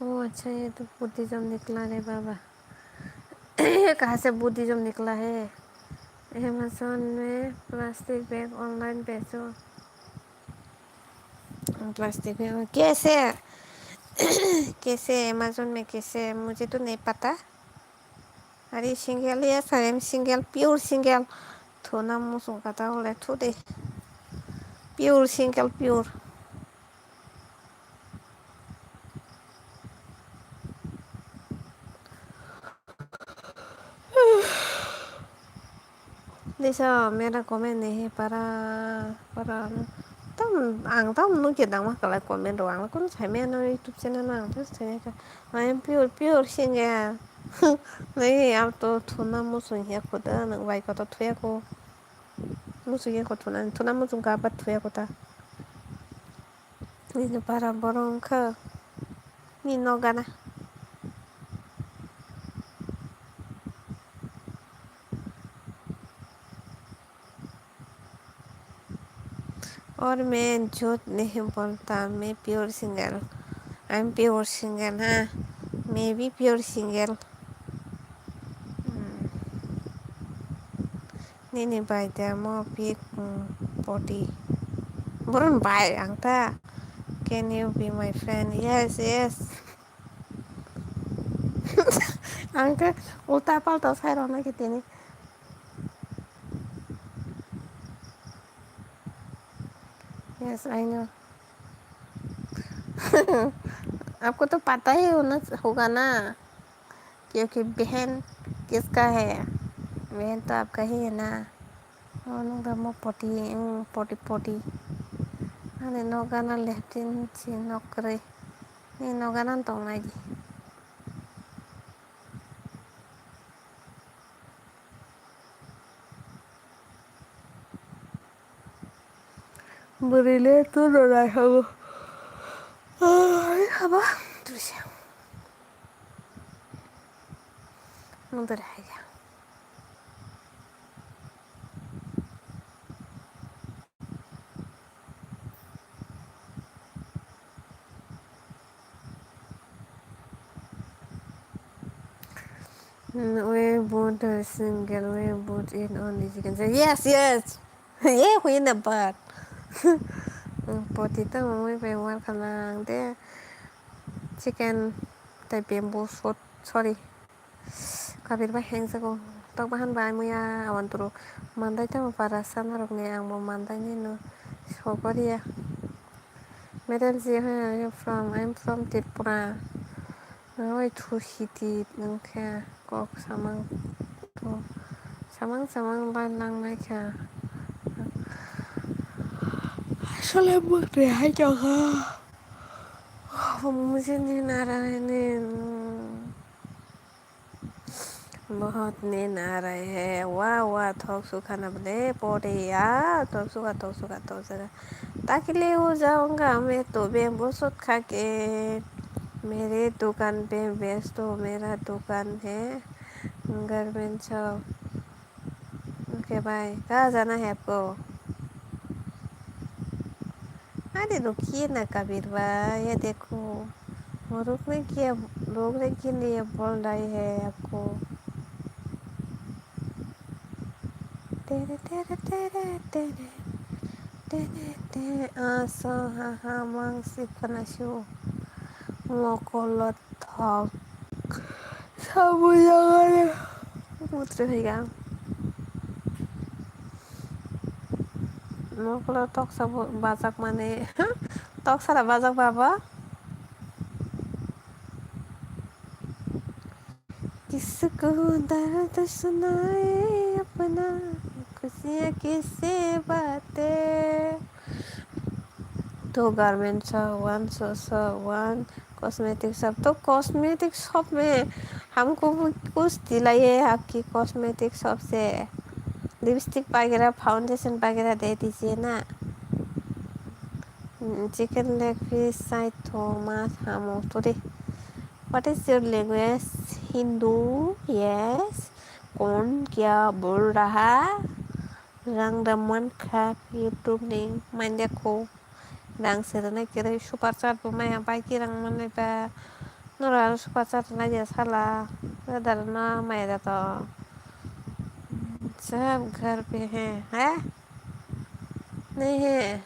ओ अच्छा, ये तो बुद्धिज्म निकला रे बाबा। ये कहाँ से बुद्धिज्म निकला है? Amazon में प्लास्टिक बैग ऑनलाइन बेचो। प्लास्टिक बैग में कैसे? कैसे Amazon में कैसे? मुझे तो नहीं पता। Are you single? Yes, I am single, pure single. Thuna musung kata ole thu de. Pure single, pure. Disa mera comment ni he para, para no. Tam, ang tam nukya dangma kwlai comment rok, ang kunu saimaya no YouTube channel no, ang just saimaya kha. I am pure, pure singer. Nai, ang to thuna muchung ya kho da, nang bai kotor thuya kho. Muchung ya kho thuna, thuna muchung ka ba thuya kho ta. Nini para borok wngkha. Nini nok gana. और मैं झूठ नहीं बोलता, मैं pure singer, I am pure singer, हाँ, मैं भी pure singer. Hmm. Nini bai de mo pik, hmm, poti. Boron bai ang ta. Can you be my friend? Yes, yes. Ang khe ulta palta sai rwna khe tini. Yes, I know. आपको तो पता ही होना होगा ना, क्योंकि बहन किसका है? बहन तो आपका ही है ना। Oh, nung da mo poti, hmm, poti, poti. Ani nok gana lehtin si nok kwrwi. Ni nok gana tong nai di. Bwrwi le turo nai hago. Ai, haba, tusia. Nung da hai ya. Hmm, we both are single, we both in only chicken. Yes, yes. Yeah, we in a bad. Hmm, poti ta mui bai war khanang de. Chicken tai bamboo shoot, sorry. Kabir bai hengjago. Tok bahan bai muya awanturu mandai tamo para sana rokni ang bo mandai ni no sokoriya. Madam ji, where are you from? I'm from Tripura. Oi thu hiti nungkhe kok samang thu samang samang bai nang nai kha. Asole bwk rehai tongkha. Mujhe nahi aa raha hai ne. बहुत नींद आ रही है। वाह, वाह, थोक सुखा ना बने, पोरे यार, थोक सुखा, थोक सुखा, थोक सुखा। ताकि ले वो जाऊंगा मैं तो बे बहुत खा के। मेरे दुकान पे बेच दो, मेरा दुकान है गारमेंट शॉप। Okay, bye. कहाँ जाना है आपको? अरे रुकिए ना कबीर भाई, ये देखो, वो रुकने की अब, रोकने के लिए बोल रही है आपको। तेरे, तेरे, तेरे, तेरे, तेरे, तेरे, आंसू, हाँ, हाँ, मांग, सिपना, शू, मोकोलत। Thok. Sabu jagani. Mutre hoiga. Mokolo toksa bo-, bajak mani. Toksa da bajak baba. किसको दर्द सुनाए अपना, खुशियाँ किससे बातें। तो गारमेंट शॉप, वन सो सो, वन कॉस्मेटिक शॉप। तो कॉस्मेटिक शॉप में हमको भी कुछ दिलाइए आपकी कॉस्मेटिक शॉप से। लिपस्टिक वगैरह, फाउंडेशन वगैरह दे दीजिए ना। Chicken leg piece, side thomas, hamoturi. What is your language? Hindu? Yes. कौन क्या बोल रहा? Rang da mankha YouTube ni manya kho. Rang se rwnai kwrwi super chat bo maya bai ki rang manai ba. Nora aro super chat rwnai de sala. Dadar na maya da to. सब घर पे है, है? नहीं है।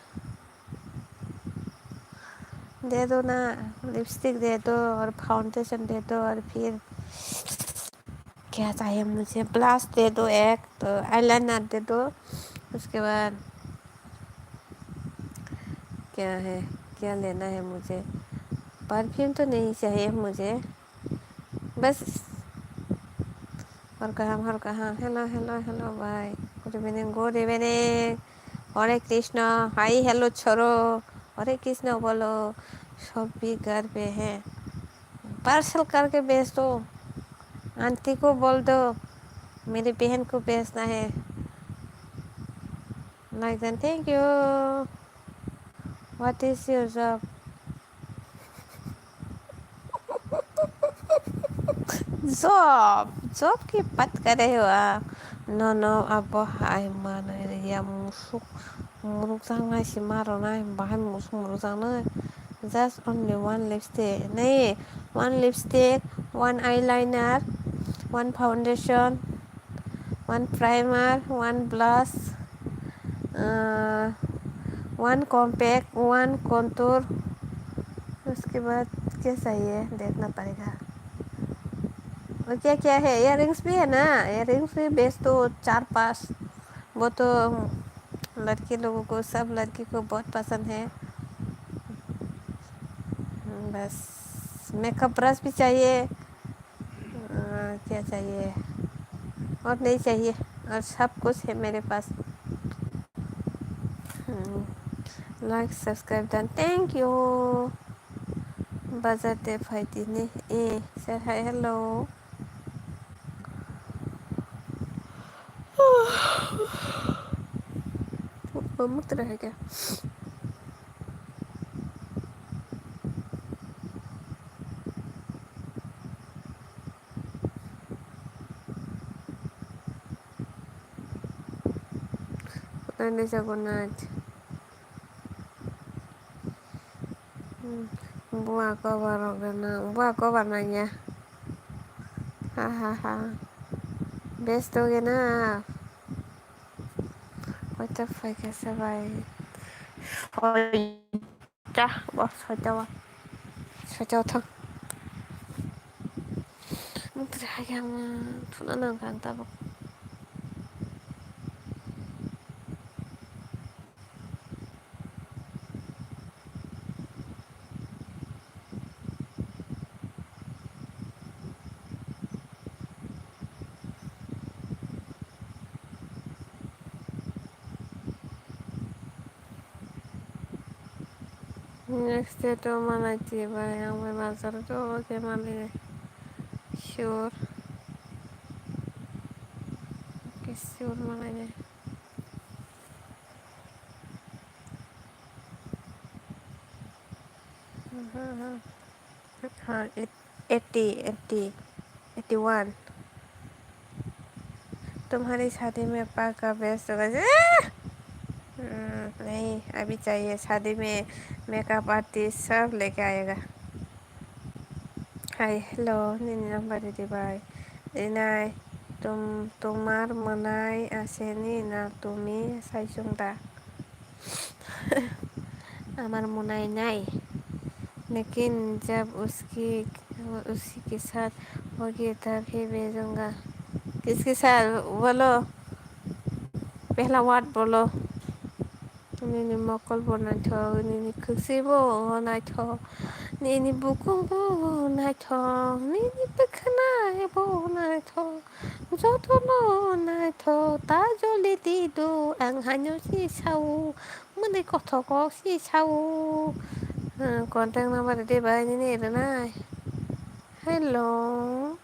दे दो ना, लिपस्टिक दे दो और फाउंडेशन दे दो और फिर क्या चाहिए मुझे? ब्लश दे दो एक, तो आईलाइनर दे दो, उसके बाद क्या है, क्या लेना है मुझे? परफ्यूम तो नहीं चाहिए मुझे, बस। Hor kaham, hor kaham. Hello, hello, hello, bye. Good evening, good evening. हरे कृष्ण, हाय, हेलो छोरो। हरे कृष्ण बोलो, सब भी घर पे हैं। पार्सल करके भेज दो। आंटी को बोल दो, मेरी बहन को भेजना है। Like that, thank you. What is your job? Job, job की बात कर रहे हो आप? No, no, abo hai mano ya musuk muruk jangnai si maro nai bahai musuk muruk jangnai. Just only one lipstick. Nahi, one lipstick, one eyeliner, one foundation, one primer, one blush, uh, one compact, one contour. उसके बाद क्या चाहिए, देखना पड़ेगा। और क्या क्या है? Earrings भी है ना, earrings भी भेज दो चार पांच। वो तो लड़की लोगों को, सब लड़की को बहुत पसंद है। बस makeup brush भी चाहिए। क्या चाहिए? और नहीं चाहिए, और सब कुछ है मेरे पास। Like, subscribe done, thank you. Bazar de phaidi ni. Eh, say hi, hello. Mamuk terakhir. Nai jago nai. Bua kobar rok rena, bua kobar nangya. Ha ha ha. Besto gena. Koita phaikha se bai. Soita, bo soita o. Soita o thang. Mukti hai ang thuna nang kang tabuk. Next day to malai ti bai, ang bai bazar to oke mali sure. Oke, sure malai de. Ha, eighty, eighty, eighty one. तुम्हारी शादी में पाका बेस्ट होगा। नहीं, अभी चाहिए, शादी में मेकअप आर्टिस्ट सब लेके आएगा। Hi, hello, nini number ridi bai. Rinai, tum, tumar mwnai aseni na tumi saisung da? Amar mwnai nai. Lekin jab uski, usi ke saath hogi tabhi bhejunga. Kiske saath bolo? Pehla word bolo. Nini mokol bo naithok, nini khwswi bo naithok, nini bukung bo naithok, nini bwkhanai bo naithok, jotono naithok, ta joli di do, ang haino si sao, mwnwi kothok kok si sao. Contact number de bai nini rwnai. Hello,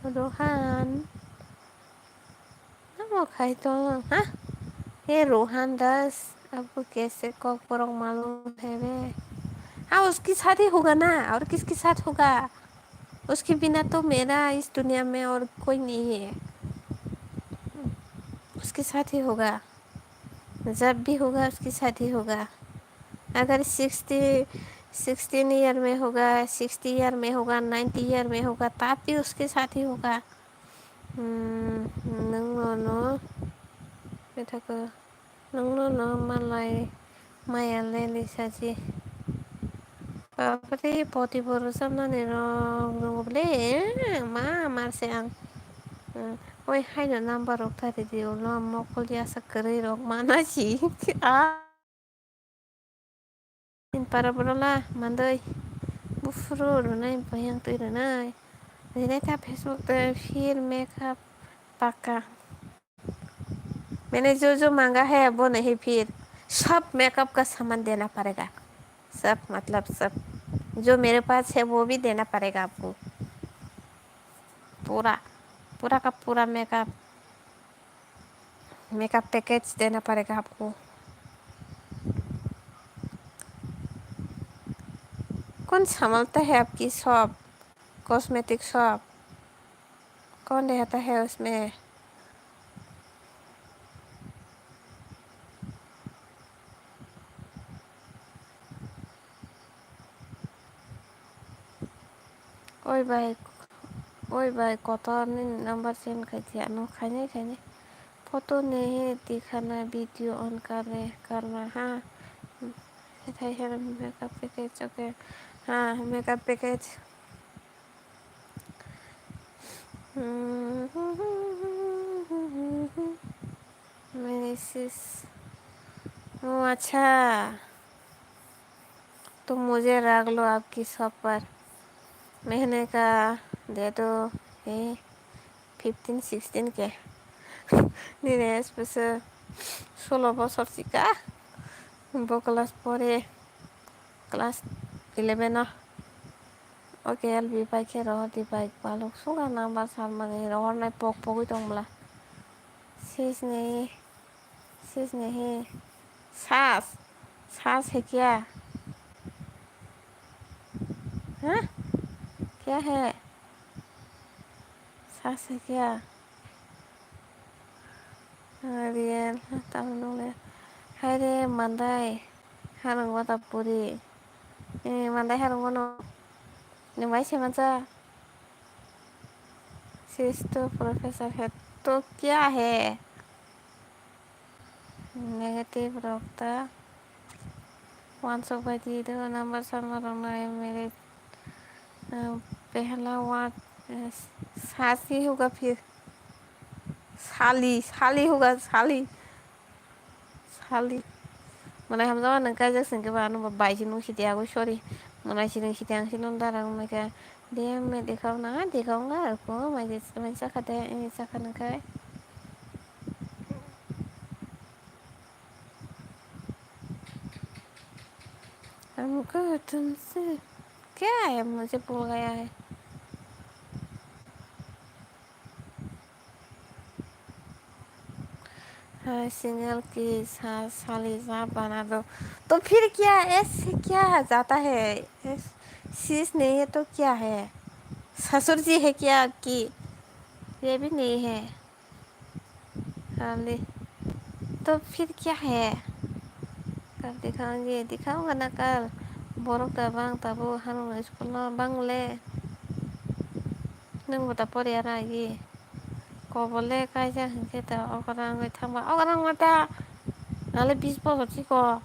Rohan. Amo khai to, ha? He Rohan Das, abu kaise kok borok malum hai be. हाँ, उसकी शादी होगा ना, और किसके साथ होगा? उसके बिना तो मेरा इस दुनिया में और कोई नहीं है। उसके साथ ही होगा। जब भी होगा, उसके साथ ही होगा। अगर सिक्सटी, सिक्सटीन ईयर में होगा, सिक्सटी ईयर में होगा, नाइंटी ईयर में होगा, तब भी उसके साथ ही होगा। Hmm, nwng nono bethakgo, nwng nono malai maya le lisaji. Bapre, poti bo rwchapnani rok nwngo ble, eh, ma mar se ang. Hmm, oi haino number rok ta ridi ulo mokol ya sa kwrwi rok mana si. Ah. Para borola mandoi bufru runai bayang twi runai. Rinai ta Facebook te phir makeup paka. मैंने जो जो मांगा है वो नहीं, फिर सब मेकअप का सामान देना पड़ेगा। सब मतलब सब, जो मेरे पास है वो भी देना पड़ेगा आपको। पूरा, पूरा का पूरा मेकअप, मेकअप पैकेज देना पड़ेगा आपको। कौन संभालता है आपकी शॉप, कॉस्मेटिक शॉप? कौन रहता है उसमें? Oi bai, oi bai, kotor nini number send khai di ano, khainai khainai. Photo nahi dikhana, video on kar rahe, karna ha. Sethai hai makeup package, okay. Ha, makeup package. Mrs. Oh, अच्छा। तो मुझे रख लो आपकी शॉप पर। महीने का दे दो, ए, fifteen sixteen के। Nini S P S solo bosor sika, bo class four e, class eleven o. Okay, L B pai khe rohor di bai, balok suga number salmani rohornai pok pogwi tong bwla. Sis ni, sis ni hi, sas, sas hai kya? Ha? Kya hai? Sas hai kya? Riyan, tamno le. Hai re, mandai. Harang wata puri. Eh, mandai harang wano. Nwng bai se mansa. Sis to professor hai to kya hai? Negative rok ta wansuk bai di do, number sama rok nai mere, eh, pehla wa, eh, sasi hoga phir, sali, sali hoga, sali, sali. Mane hamjama nang kaijak singke ba ano bai si nung sidi agoi, sorry. Mane si nung sidi ang si nung darang meka. Dia me dekha na, dekha nga ko mai de mai saka de, eh, saka nang kai. हमको तुमसे क्या है, मुझे भूल गया है। हाँ, सिंगल की सा-, साली जा बना दो। तो फिर क्या, ऐसे क्या जाता है? ऐस-, शीश नहीं है तो क्या है? ससुर जी है क्या आपकी? ये भी नहीं है। खाली। तो फिर क्या है? कल दिखाऊंगी, दिखाऊंगा ना कल। Borok da bang tabuk, hano school no bang le. Nwng bo da pori ya na agi. Kobole kaisa hinkhe da okorang wngwi thangba. Okorang ma da. Nale bis bosor chiko.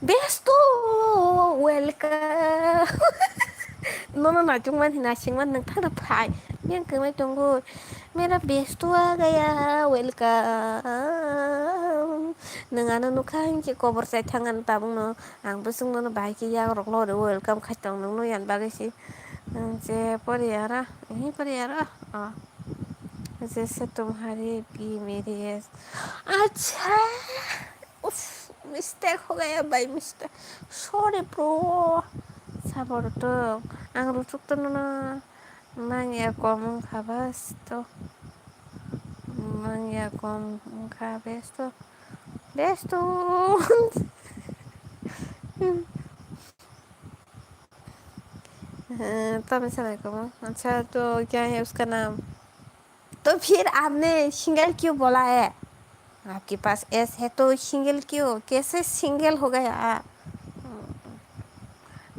Besto, welcome. Nono naitukmani naisingmani nwng thangna phai. Yang kwmai tongo. Mera besto a gaya, welcome. Nwng ano nukha hinkhe kobor chai thangani tabukno. Ang bwswk nono bahai khe yakrokno welcome khai tong, nwngno yan bagwi se. Nwng je pori aro, ehe pori aro. Oh. जैसे तुम्हारी भी मेरी है। अच्छा। Uff, mistake ho gaya bhai, mistake. Sorry, bro. Sabor to. Ang ruchuk to nono. Mangya kom wngkha bas to. Mangya kom wngkha bas to. Bas to. हाँ, तब ऐसा नहीं कहूँ। अच्छा, तो क्या है उसका नाम? तो फिर आपने सिंगल क्यों बोला है? आपके पास एस है तो सिंगल क्यों? कैसे सिंगल हो गया?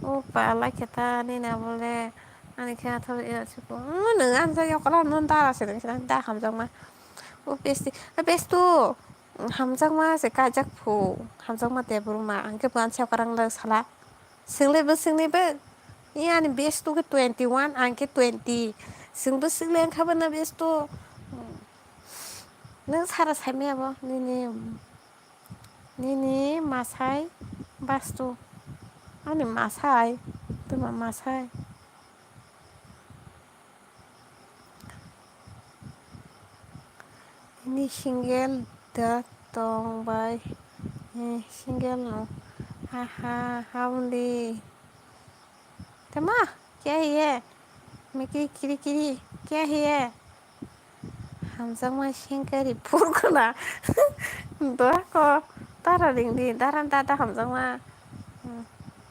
ओ पाला खेता नहीं ना बोले। Ani khe athar ya chuko. Nwng ang jagao kwlai no dara se nang da hamjakma. O besti, a bestu. Hamjakma se kaijak phu. Hamjakma te buruma. Ang khe buan se kwrang le sala. Swngle bwswkni bw, ani base two khe twenty one, ang khe twenty. Chwng bwswk le wngkha bono base two. Nwng sara saimaya bo nini, nini masai base two. Ani masai, tuma masai. Ni single da tong bai. Eh, single no. Ha ha, ha undi. Tema, kya hiye? Miki kiri kiri, kya hiye? Hamjakma singkari phurkuna. Dua ko tara ringdi, daran dada hamjakma. Hmm.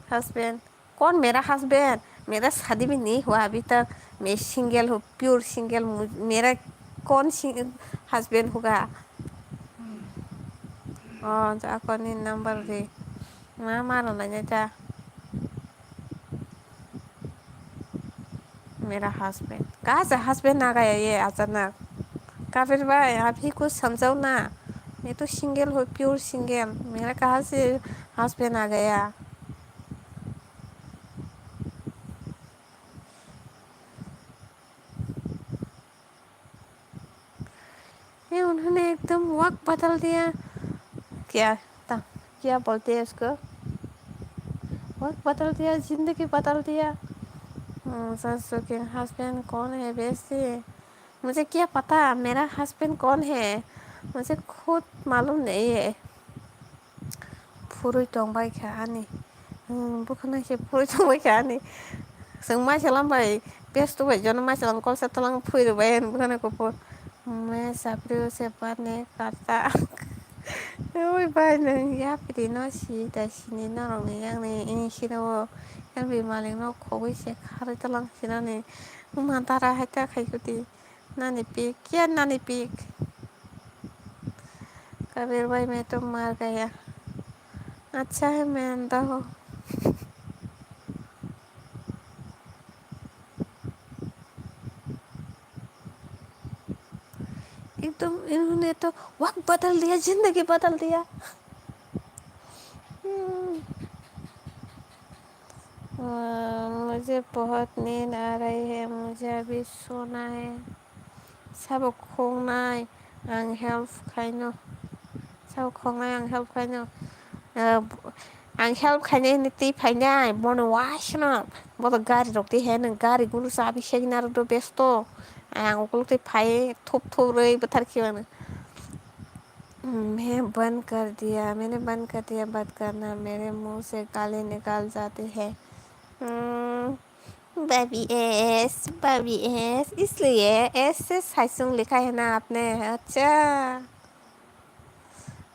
Husband. कौन मेरा हस्बैंड? मेरा शादी भी नहीं हुआ अभी तक। मैं सिंगल हूँ, प्योर सिंगल। मु-, मेरा कौन सिंग-, हस्बैंड होगा? Oh, ja, koni number ri. Ma, ma, ro, na, ja, ja. मेरा हस्बैंड। कहाँ से हस्बैंड आ गया ये अचानक? कबीर भाई, आप ही कुछ समझाओ ना। मैं तो सिंगल हूँ, प्योर सिंगल। मेरा कहाँ से हस्बैंड आ गया? ये उन्होंने एकदम वक्त बदल दिया। क्या था? क्या बोलते हैं उसको? वक्त बदल दिया, जिंदगी बदल दिया। हम्म, सच तो कि हस्बैंड कौन है बेसी? मुझे क्या पता मेरा हस्बैंड कौन है? मुझे खुद मालूम नहीं है। Phurwi tong bai kha ani. Hmm, bwkhano se phurwi tong bai kha ani. Chwng maisalam bai, pesto bai jono maisalam kolsa tolang phurwi rwbai ani bwkhano kuphur. मैं साफियों से बात नहीं करता। Oi bai, nwng yapri no si da sini norok ni yang ni ini sini o. Yang bi malik no khogwi se kharwi tolang sinani. Wngma dara hai ta khai kwtwi. Nani pik, kya nani pik? Kabir भाई, मैं तो मर गया। अच्छा है, मैं अंधा हूँ। एकदम इन्होंने तो वक्त बदल दिया, जिंदगी बदल दिया। हम्म। आ, मुझे बहुत नींद आ रही है, मुझे अभी सोना है। Sabo khongnai ang help khaino. Sabo khongnai ang help khaino. Ah, ang help khainai hinwi twi phainai, bono waisano. Bodo gari rok twi hai nwng gari guru chabi segwi narwk do besto. Ang ukuluk twi phai thup thup rwi bwthar khiwano. मैं बंद कर दिया, मैंने बंद कर दिया बात करना, मेरे मुंह से गाली निकल जाती है। Hmm. Babi S, Babi S, इसलिए S से साइसुंग लिखा है ना आपने? अच्छा।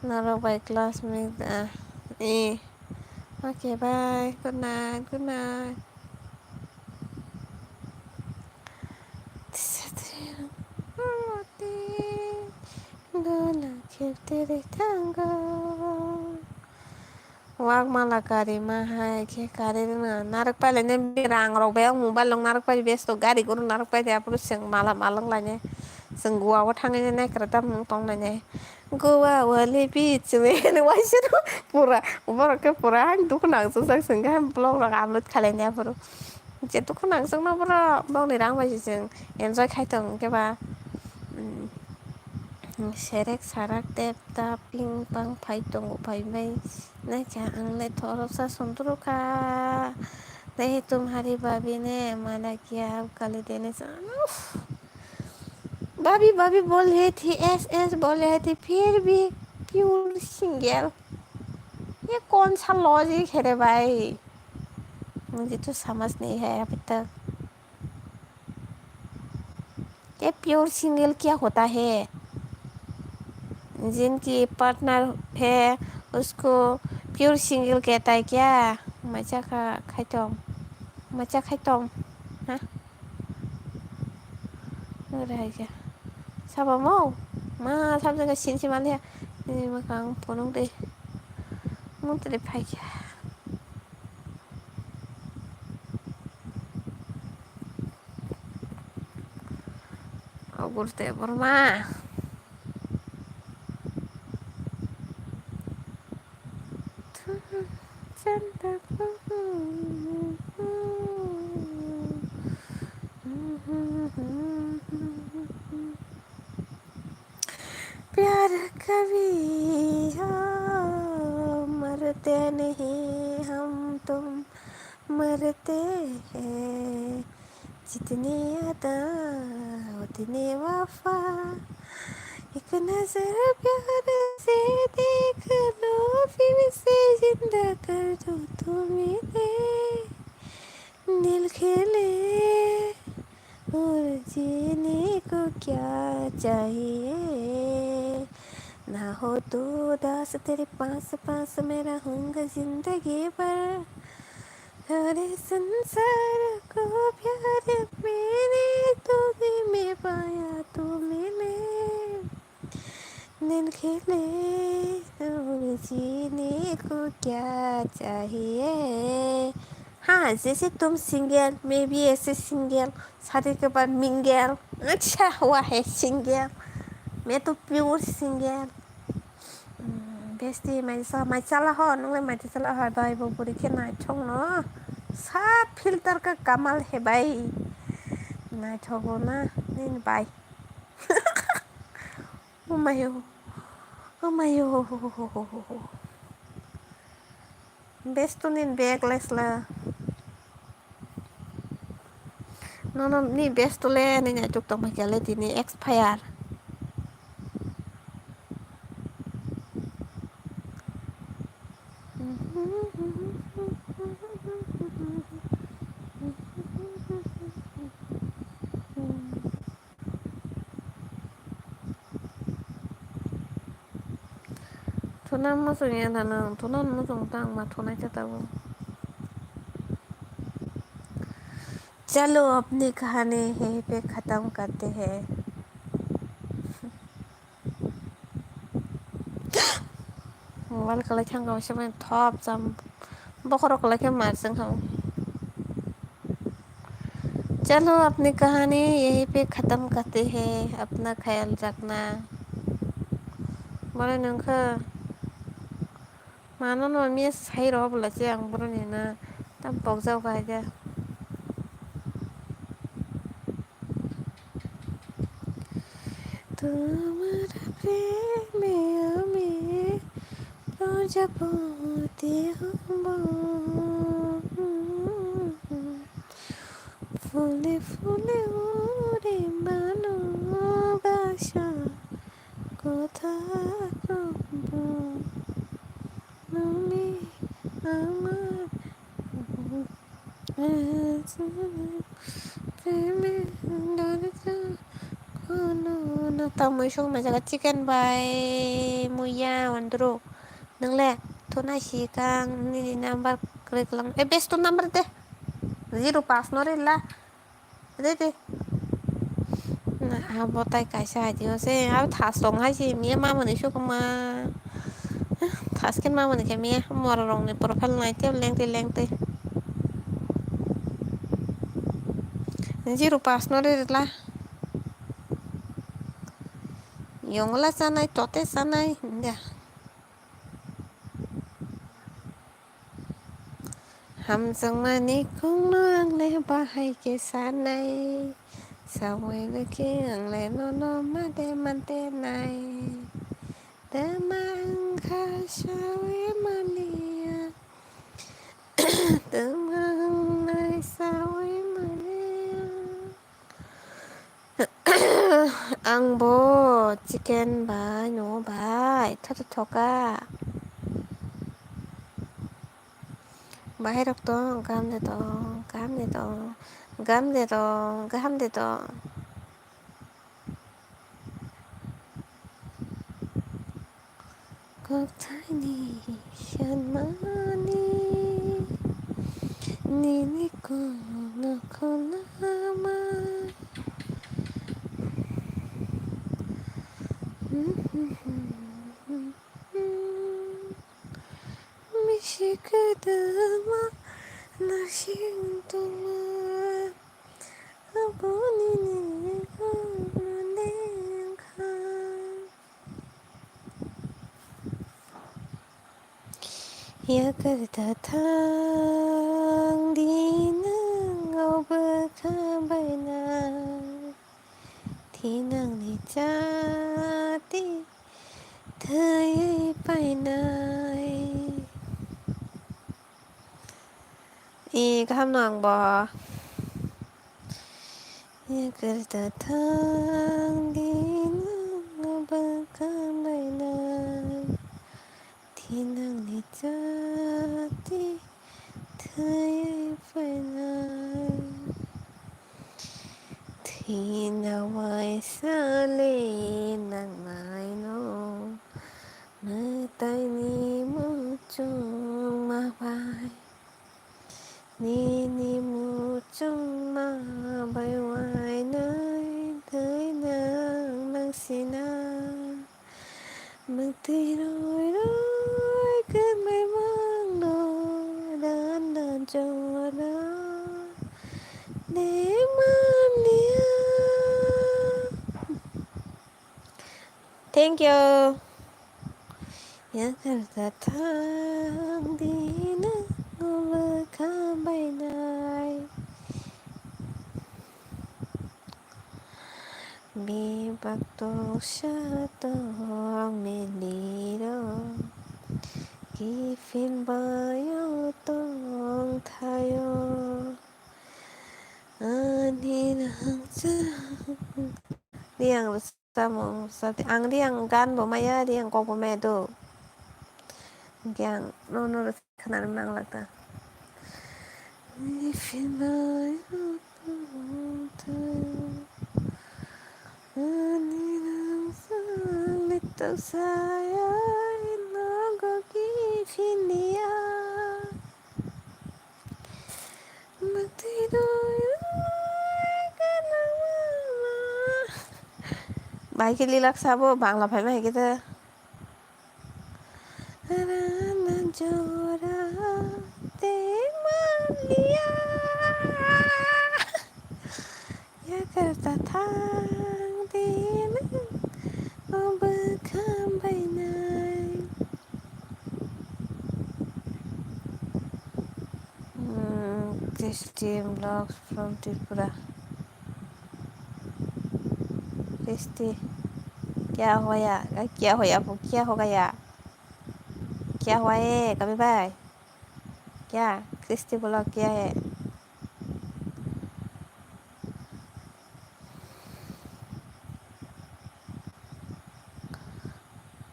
Norok bai classmate, ah, eh. Okay, bye. Good night, good night. Dola khe tere thango. Wak mala kari ma hai khe kari rwna narwk pailai nai rang rok bai o mobile rok narwk pai besto gari guru narwk pai de aphuru chwng mala malwk lai nai chwng Goa o thangwi nai naikwra tam tong lai nai Goa wali beach hinwi waisa no pura borok khe pura ang dukhu nang chwng jak chwng khe vlog rok upload khalai nai aphuru je dukhu nang chwng ma borok bokni rang bai se chwng enjoy khai tong khe ba. Serek sarak tep tap ping pang phai tongo phai bai naikha ang le thoroksa sundru kha. नहीं तुम्हारी भाभी ने मना किया अब गाली देने से। उफ। भाभी भाभी बोल रही थी एस एस बोल रही थी फिर भी प्योर सिंगल। ये कौन सा लॉजिक है रे भाई? मुझे तो समझ नहीं है अभी तक। ये प्योर सिंगल क्या होता है? जिनकी पार्टनर है उसको प्योर सिंगल कहता है क्या? मजा का खाइतोम, मजा खाइतोम, हाँ? Ora ya. Sabo mo? Ma sabjak sinsi maliya. Ini makang punung deh. Muntri phaikha. Ogurte borma. प्यार कभी हो मरते नहीं हम तुम मरते हैं जितनी अदा उतनी वफा एक नजर प्यार से देख लो, फिर से जिंदा कर दूं तुम्हें। दिल खेले और जीने को क्या चाहिए? ना हो तो उदास तेरे पास पास मैं रहूंगा जिंदगी भर। सारे संसार को प्यार मैंने तुम्हें में पाया, तुम्हें में। दिल खेले और जीने को क्या चाहिए? हाँ, जैसे तुम सिंगल, मैं भी ऐसे सिंगल, शादी के बाद मिंगल। अच्छा हुआ है सिंगल, मैं तो pure single. Besti, mai sa, mai chala ho, nung le mai chala ho, bai bo buri khe naithok no. Sa filter ka kamal hai bai. Naithogo na, nini bai. Umayo. Umayo. Besto nin bag lesla. Nono ni besto le ni naituk tong kya le tini expire. Thuna muchung ya nano, thuna muchung tang ma thunai ta tabuk. Chalo, apni kahani yahi pe khatam karte hai. Mobile kalai thang kha, se mani thop cham. Bokhorok kalai khe mar chwng kha. Chalo, apni kahani yahi pe khatam karte hai, apna khayal rakhna. Bole nung kha. Mano no miya sai rw bwla se ang boroni na tam pokjak bai ja. তোমার প্রেমে আমি প্রজাপতি হব। ফুলে ফুলে ওরে ভালোবাসা কথা কব। তুমি আমার প্রেমে দরজা খোলো না। Tamwi song mai jaga chicken bai muya wandru. Nung le thuna sikang nini number kwrwi kwlang. E, besto number de. Zero pass no rila. Dede. Na, abo tai kaisa hai tio se, abo thas tong hai se, miya mamani sukuma. Thas khe mamani khe miya, mora rokni profile nai teo lengtwi lengtwi. Zero pass no rila. Yongla chanai, tote chanai, hinda. Hamjakmani kokno ang le bahai khe sanai, saui rwkhe ang le nono made mante nai. Tama wngkha saui maliya, tama wngnai saui maliya. Ang bo chicken bai, no bai, thoto thoka. Bahai rok tong, gam de tong, gam de tong, gam de tong, gam de tong. Kokthai ni sanmani nini kokno khulama. Bisi kwdwma naising tongma. Aboni ni kokno dengkha. Yakarta thang di nwng o bwkha bainai, thinangni chati thwi painai. E, kaham no ang bo. Yakarta thang di nwng o bwkha Kali nangnaino mwtaini muchungma bai. Nini muchungma bai wainwi twi nang nangsina. Mwtwi roi roi kwmai mangno dan dan jora de manliya. Thank you. Yakarta thang di nang bwkha bainai. Bebak tongsa tong miliro, kiphil bayo tong thayo. Ani rangchak Riang samung sati ang riang gan bo maya, riang kok bo maya do. Hingke ang no no khna rwna nang lak ta. Ani rangchak litok saya nogo kiphilya. Bai khe lilak sabo Bangla phaima hai khe ta. Rana jora tei manliya. Yakarta thang tei nang o bwkham bainai. Hmm, Christy Vlogs from Tripura. Christy, क्या होया? क्या होया? वो क्या हो गया? क्या हुआ है कभी भाई? क्या Christy Vlog क्या है?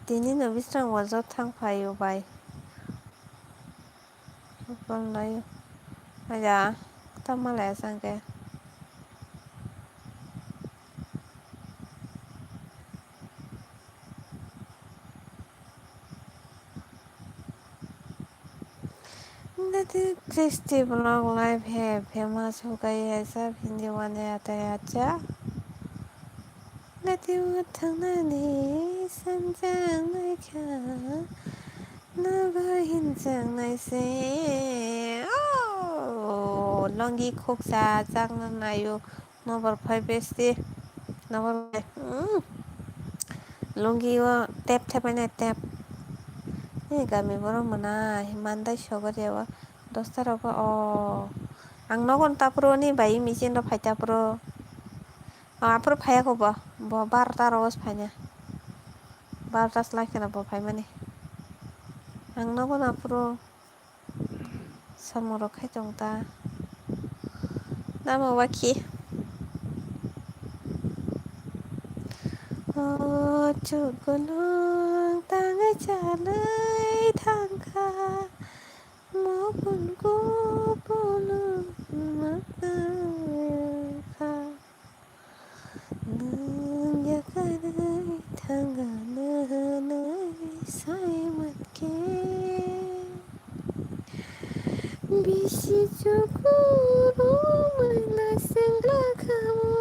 Tini no bisrang wajo thang phaio bai. Bol naio. Aja, tamo le asang ke. Nadi Christy Vlog live he famous hukai he sab Hindi wane ata hai acha. Nadi o thangnani sanjang naikha nogo hinjang naise. Oh, longi khuksa chakna naio. Nobor phai besti. Nobor phai. Mm. Lungi o tep thep nai tep. Ni gami borok mwnai mandai sogor ya o. Dosta rok o. Ang nogo tapro ni bai machine ro phai tapro. O, aphuru phai ya kho bo. Bo barota ro o phaina. Barota slai kheno bo phaimani. Ang nogo na phuru. Samung rok khai tong ta. Namo wakhi. O chukunung tangwi chalwi thangkha. Mokon kuphunung mwkha. Nwng yakarwi thangano hwnwi sai mankhe, bisi chukurumwi naisingla kha-o.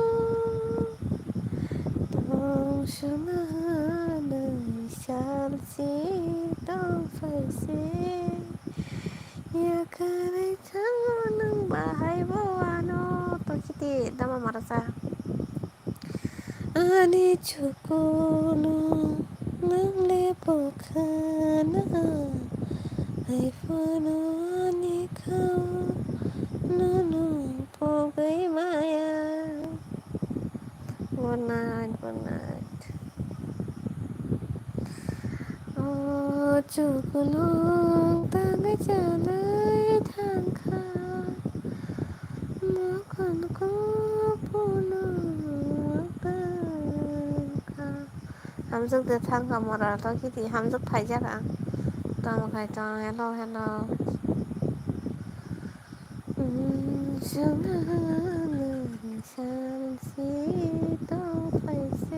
Tong swnanwi salchi tong phaise. Yakarwi thango nwng bahai bo ano tongkiti dama marasa. Ani chukuno nwng le bwkhana, hai phano ani khao no nwng pogwi maya. Good night, good night. O chukulung tangwi chalwi thangkha, mokon kuphunung tangkha. Hamjwk de thangkha mora to kiti hamjwk phaijak ang. Tamo khai tong hello hello. Swngnani salsi tong phaise.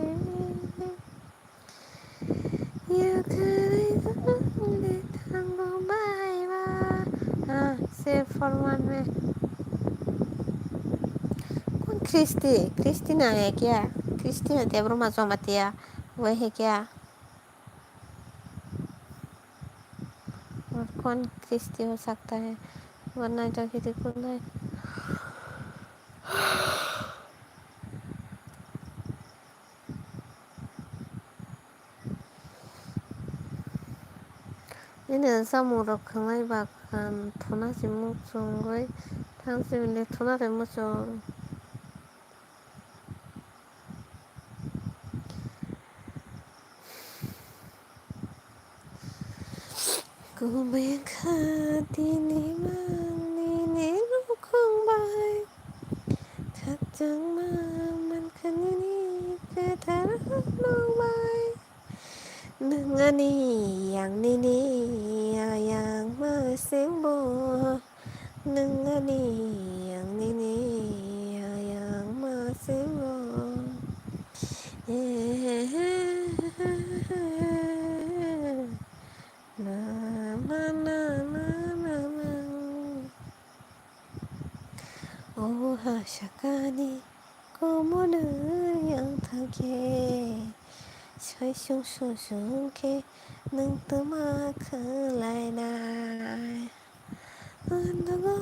और मन में कौन ख्रिस्ती? ख्रिस्ती ना है क्या? ख्रिस्ती है, देवरुमा जमातिया, वो है क्या? और कौन ख्रिस्ती हो सकता है? वरना तो किसी को नहीं। Nini samung rok khwnai ba khan thuna si muchungwi thang sibini thuna tei muchung. Kubui kha tini mang nini nukhung bai. Khakchangma mankha nini kwthar rok bai. Nwng ani yang nini ayang masingbo. Nwng ani yang nini ayang masingbo. Na, na, na. O ha sakani komorno yang thangkhe, soisung sungsung khe nwng twma khwlainai. Andago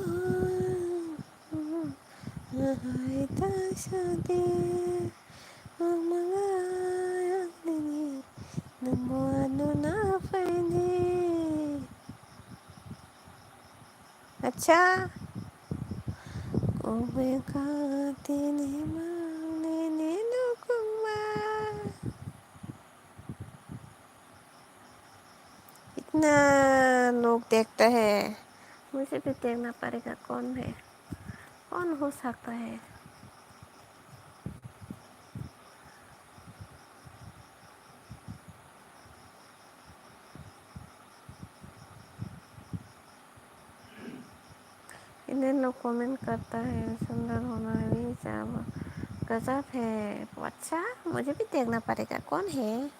hai ta sadi, ang mangai ang nini, nwng bo ano na phaidi. Acha. Kubui kha tini mang nini nukhung bai. इतना लोग देखता है, मुझे भी देखना पड़ेगा, कौन है, कौन हो सकता है। इतने लोग कमेंट करता है, सुंदर होना भी जब गजब है। अच्छा, मुझे भी देखना पड़ेगा, कौन है?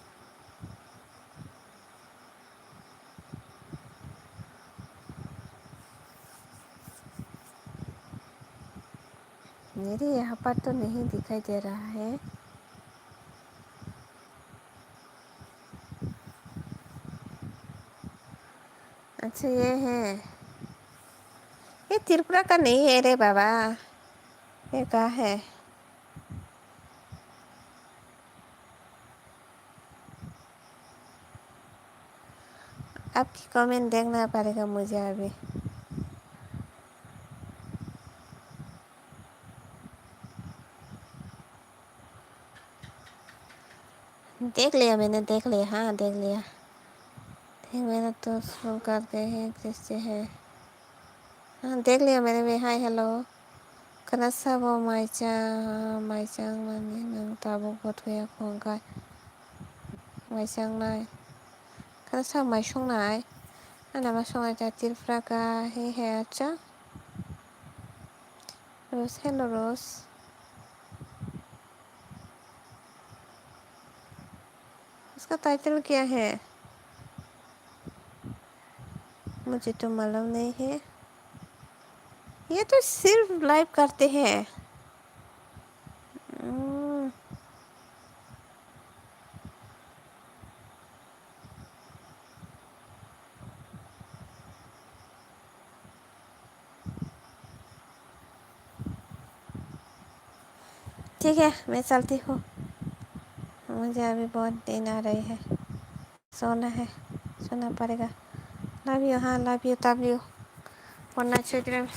मेरे यहाँ पर तो नहीं दिखाई दे रहा है। अच्छा, ये है। ये त्रिपुरा का नहीं है रे बाबा। ये कहाँ है? आपकी कमेंट देखना पड़ेगा मुझे अभी। देख लिया मैंने, देख लिया, हाँ, देख लिया। देख, मैंने तो शुरू कर दे हैं, कैसे है। हाँ, देख लिया मैंने भी। हाय, hello. Khana sabo maichang, maichang mani nwng tabuk bo thuya khong kha. Maichang nai. Khana sabo mai song nai. Ana ma song nai ta Tripura ka he he acha. Rose, hello Rose. उसका टाइटल क्या है? मुझे तो मालूम नहीं है। ये तो सिर्फ लाइव करते हैं। हम्म। ठीक है, मैं चलती हूँ, मुझे अभी बहुत नींद आ रही है, सोना है, सोना पड़ेगा। Love you, हाँ, love you, love you। वरना क्षेत्र में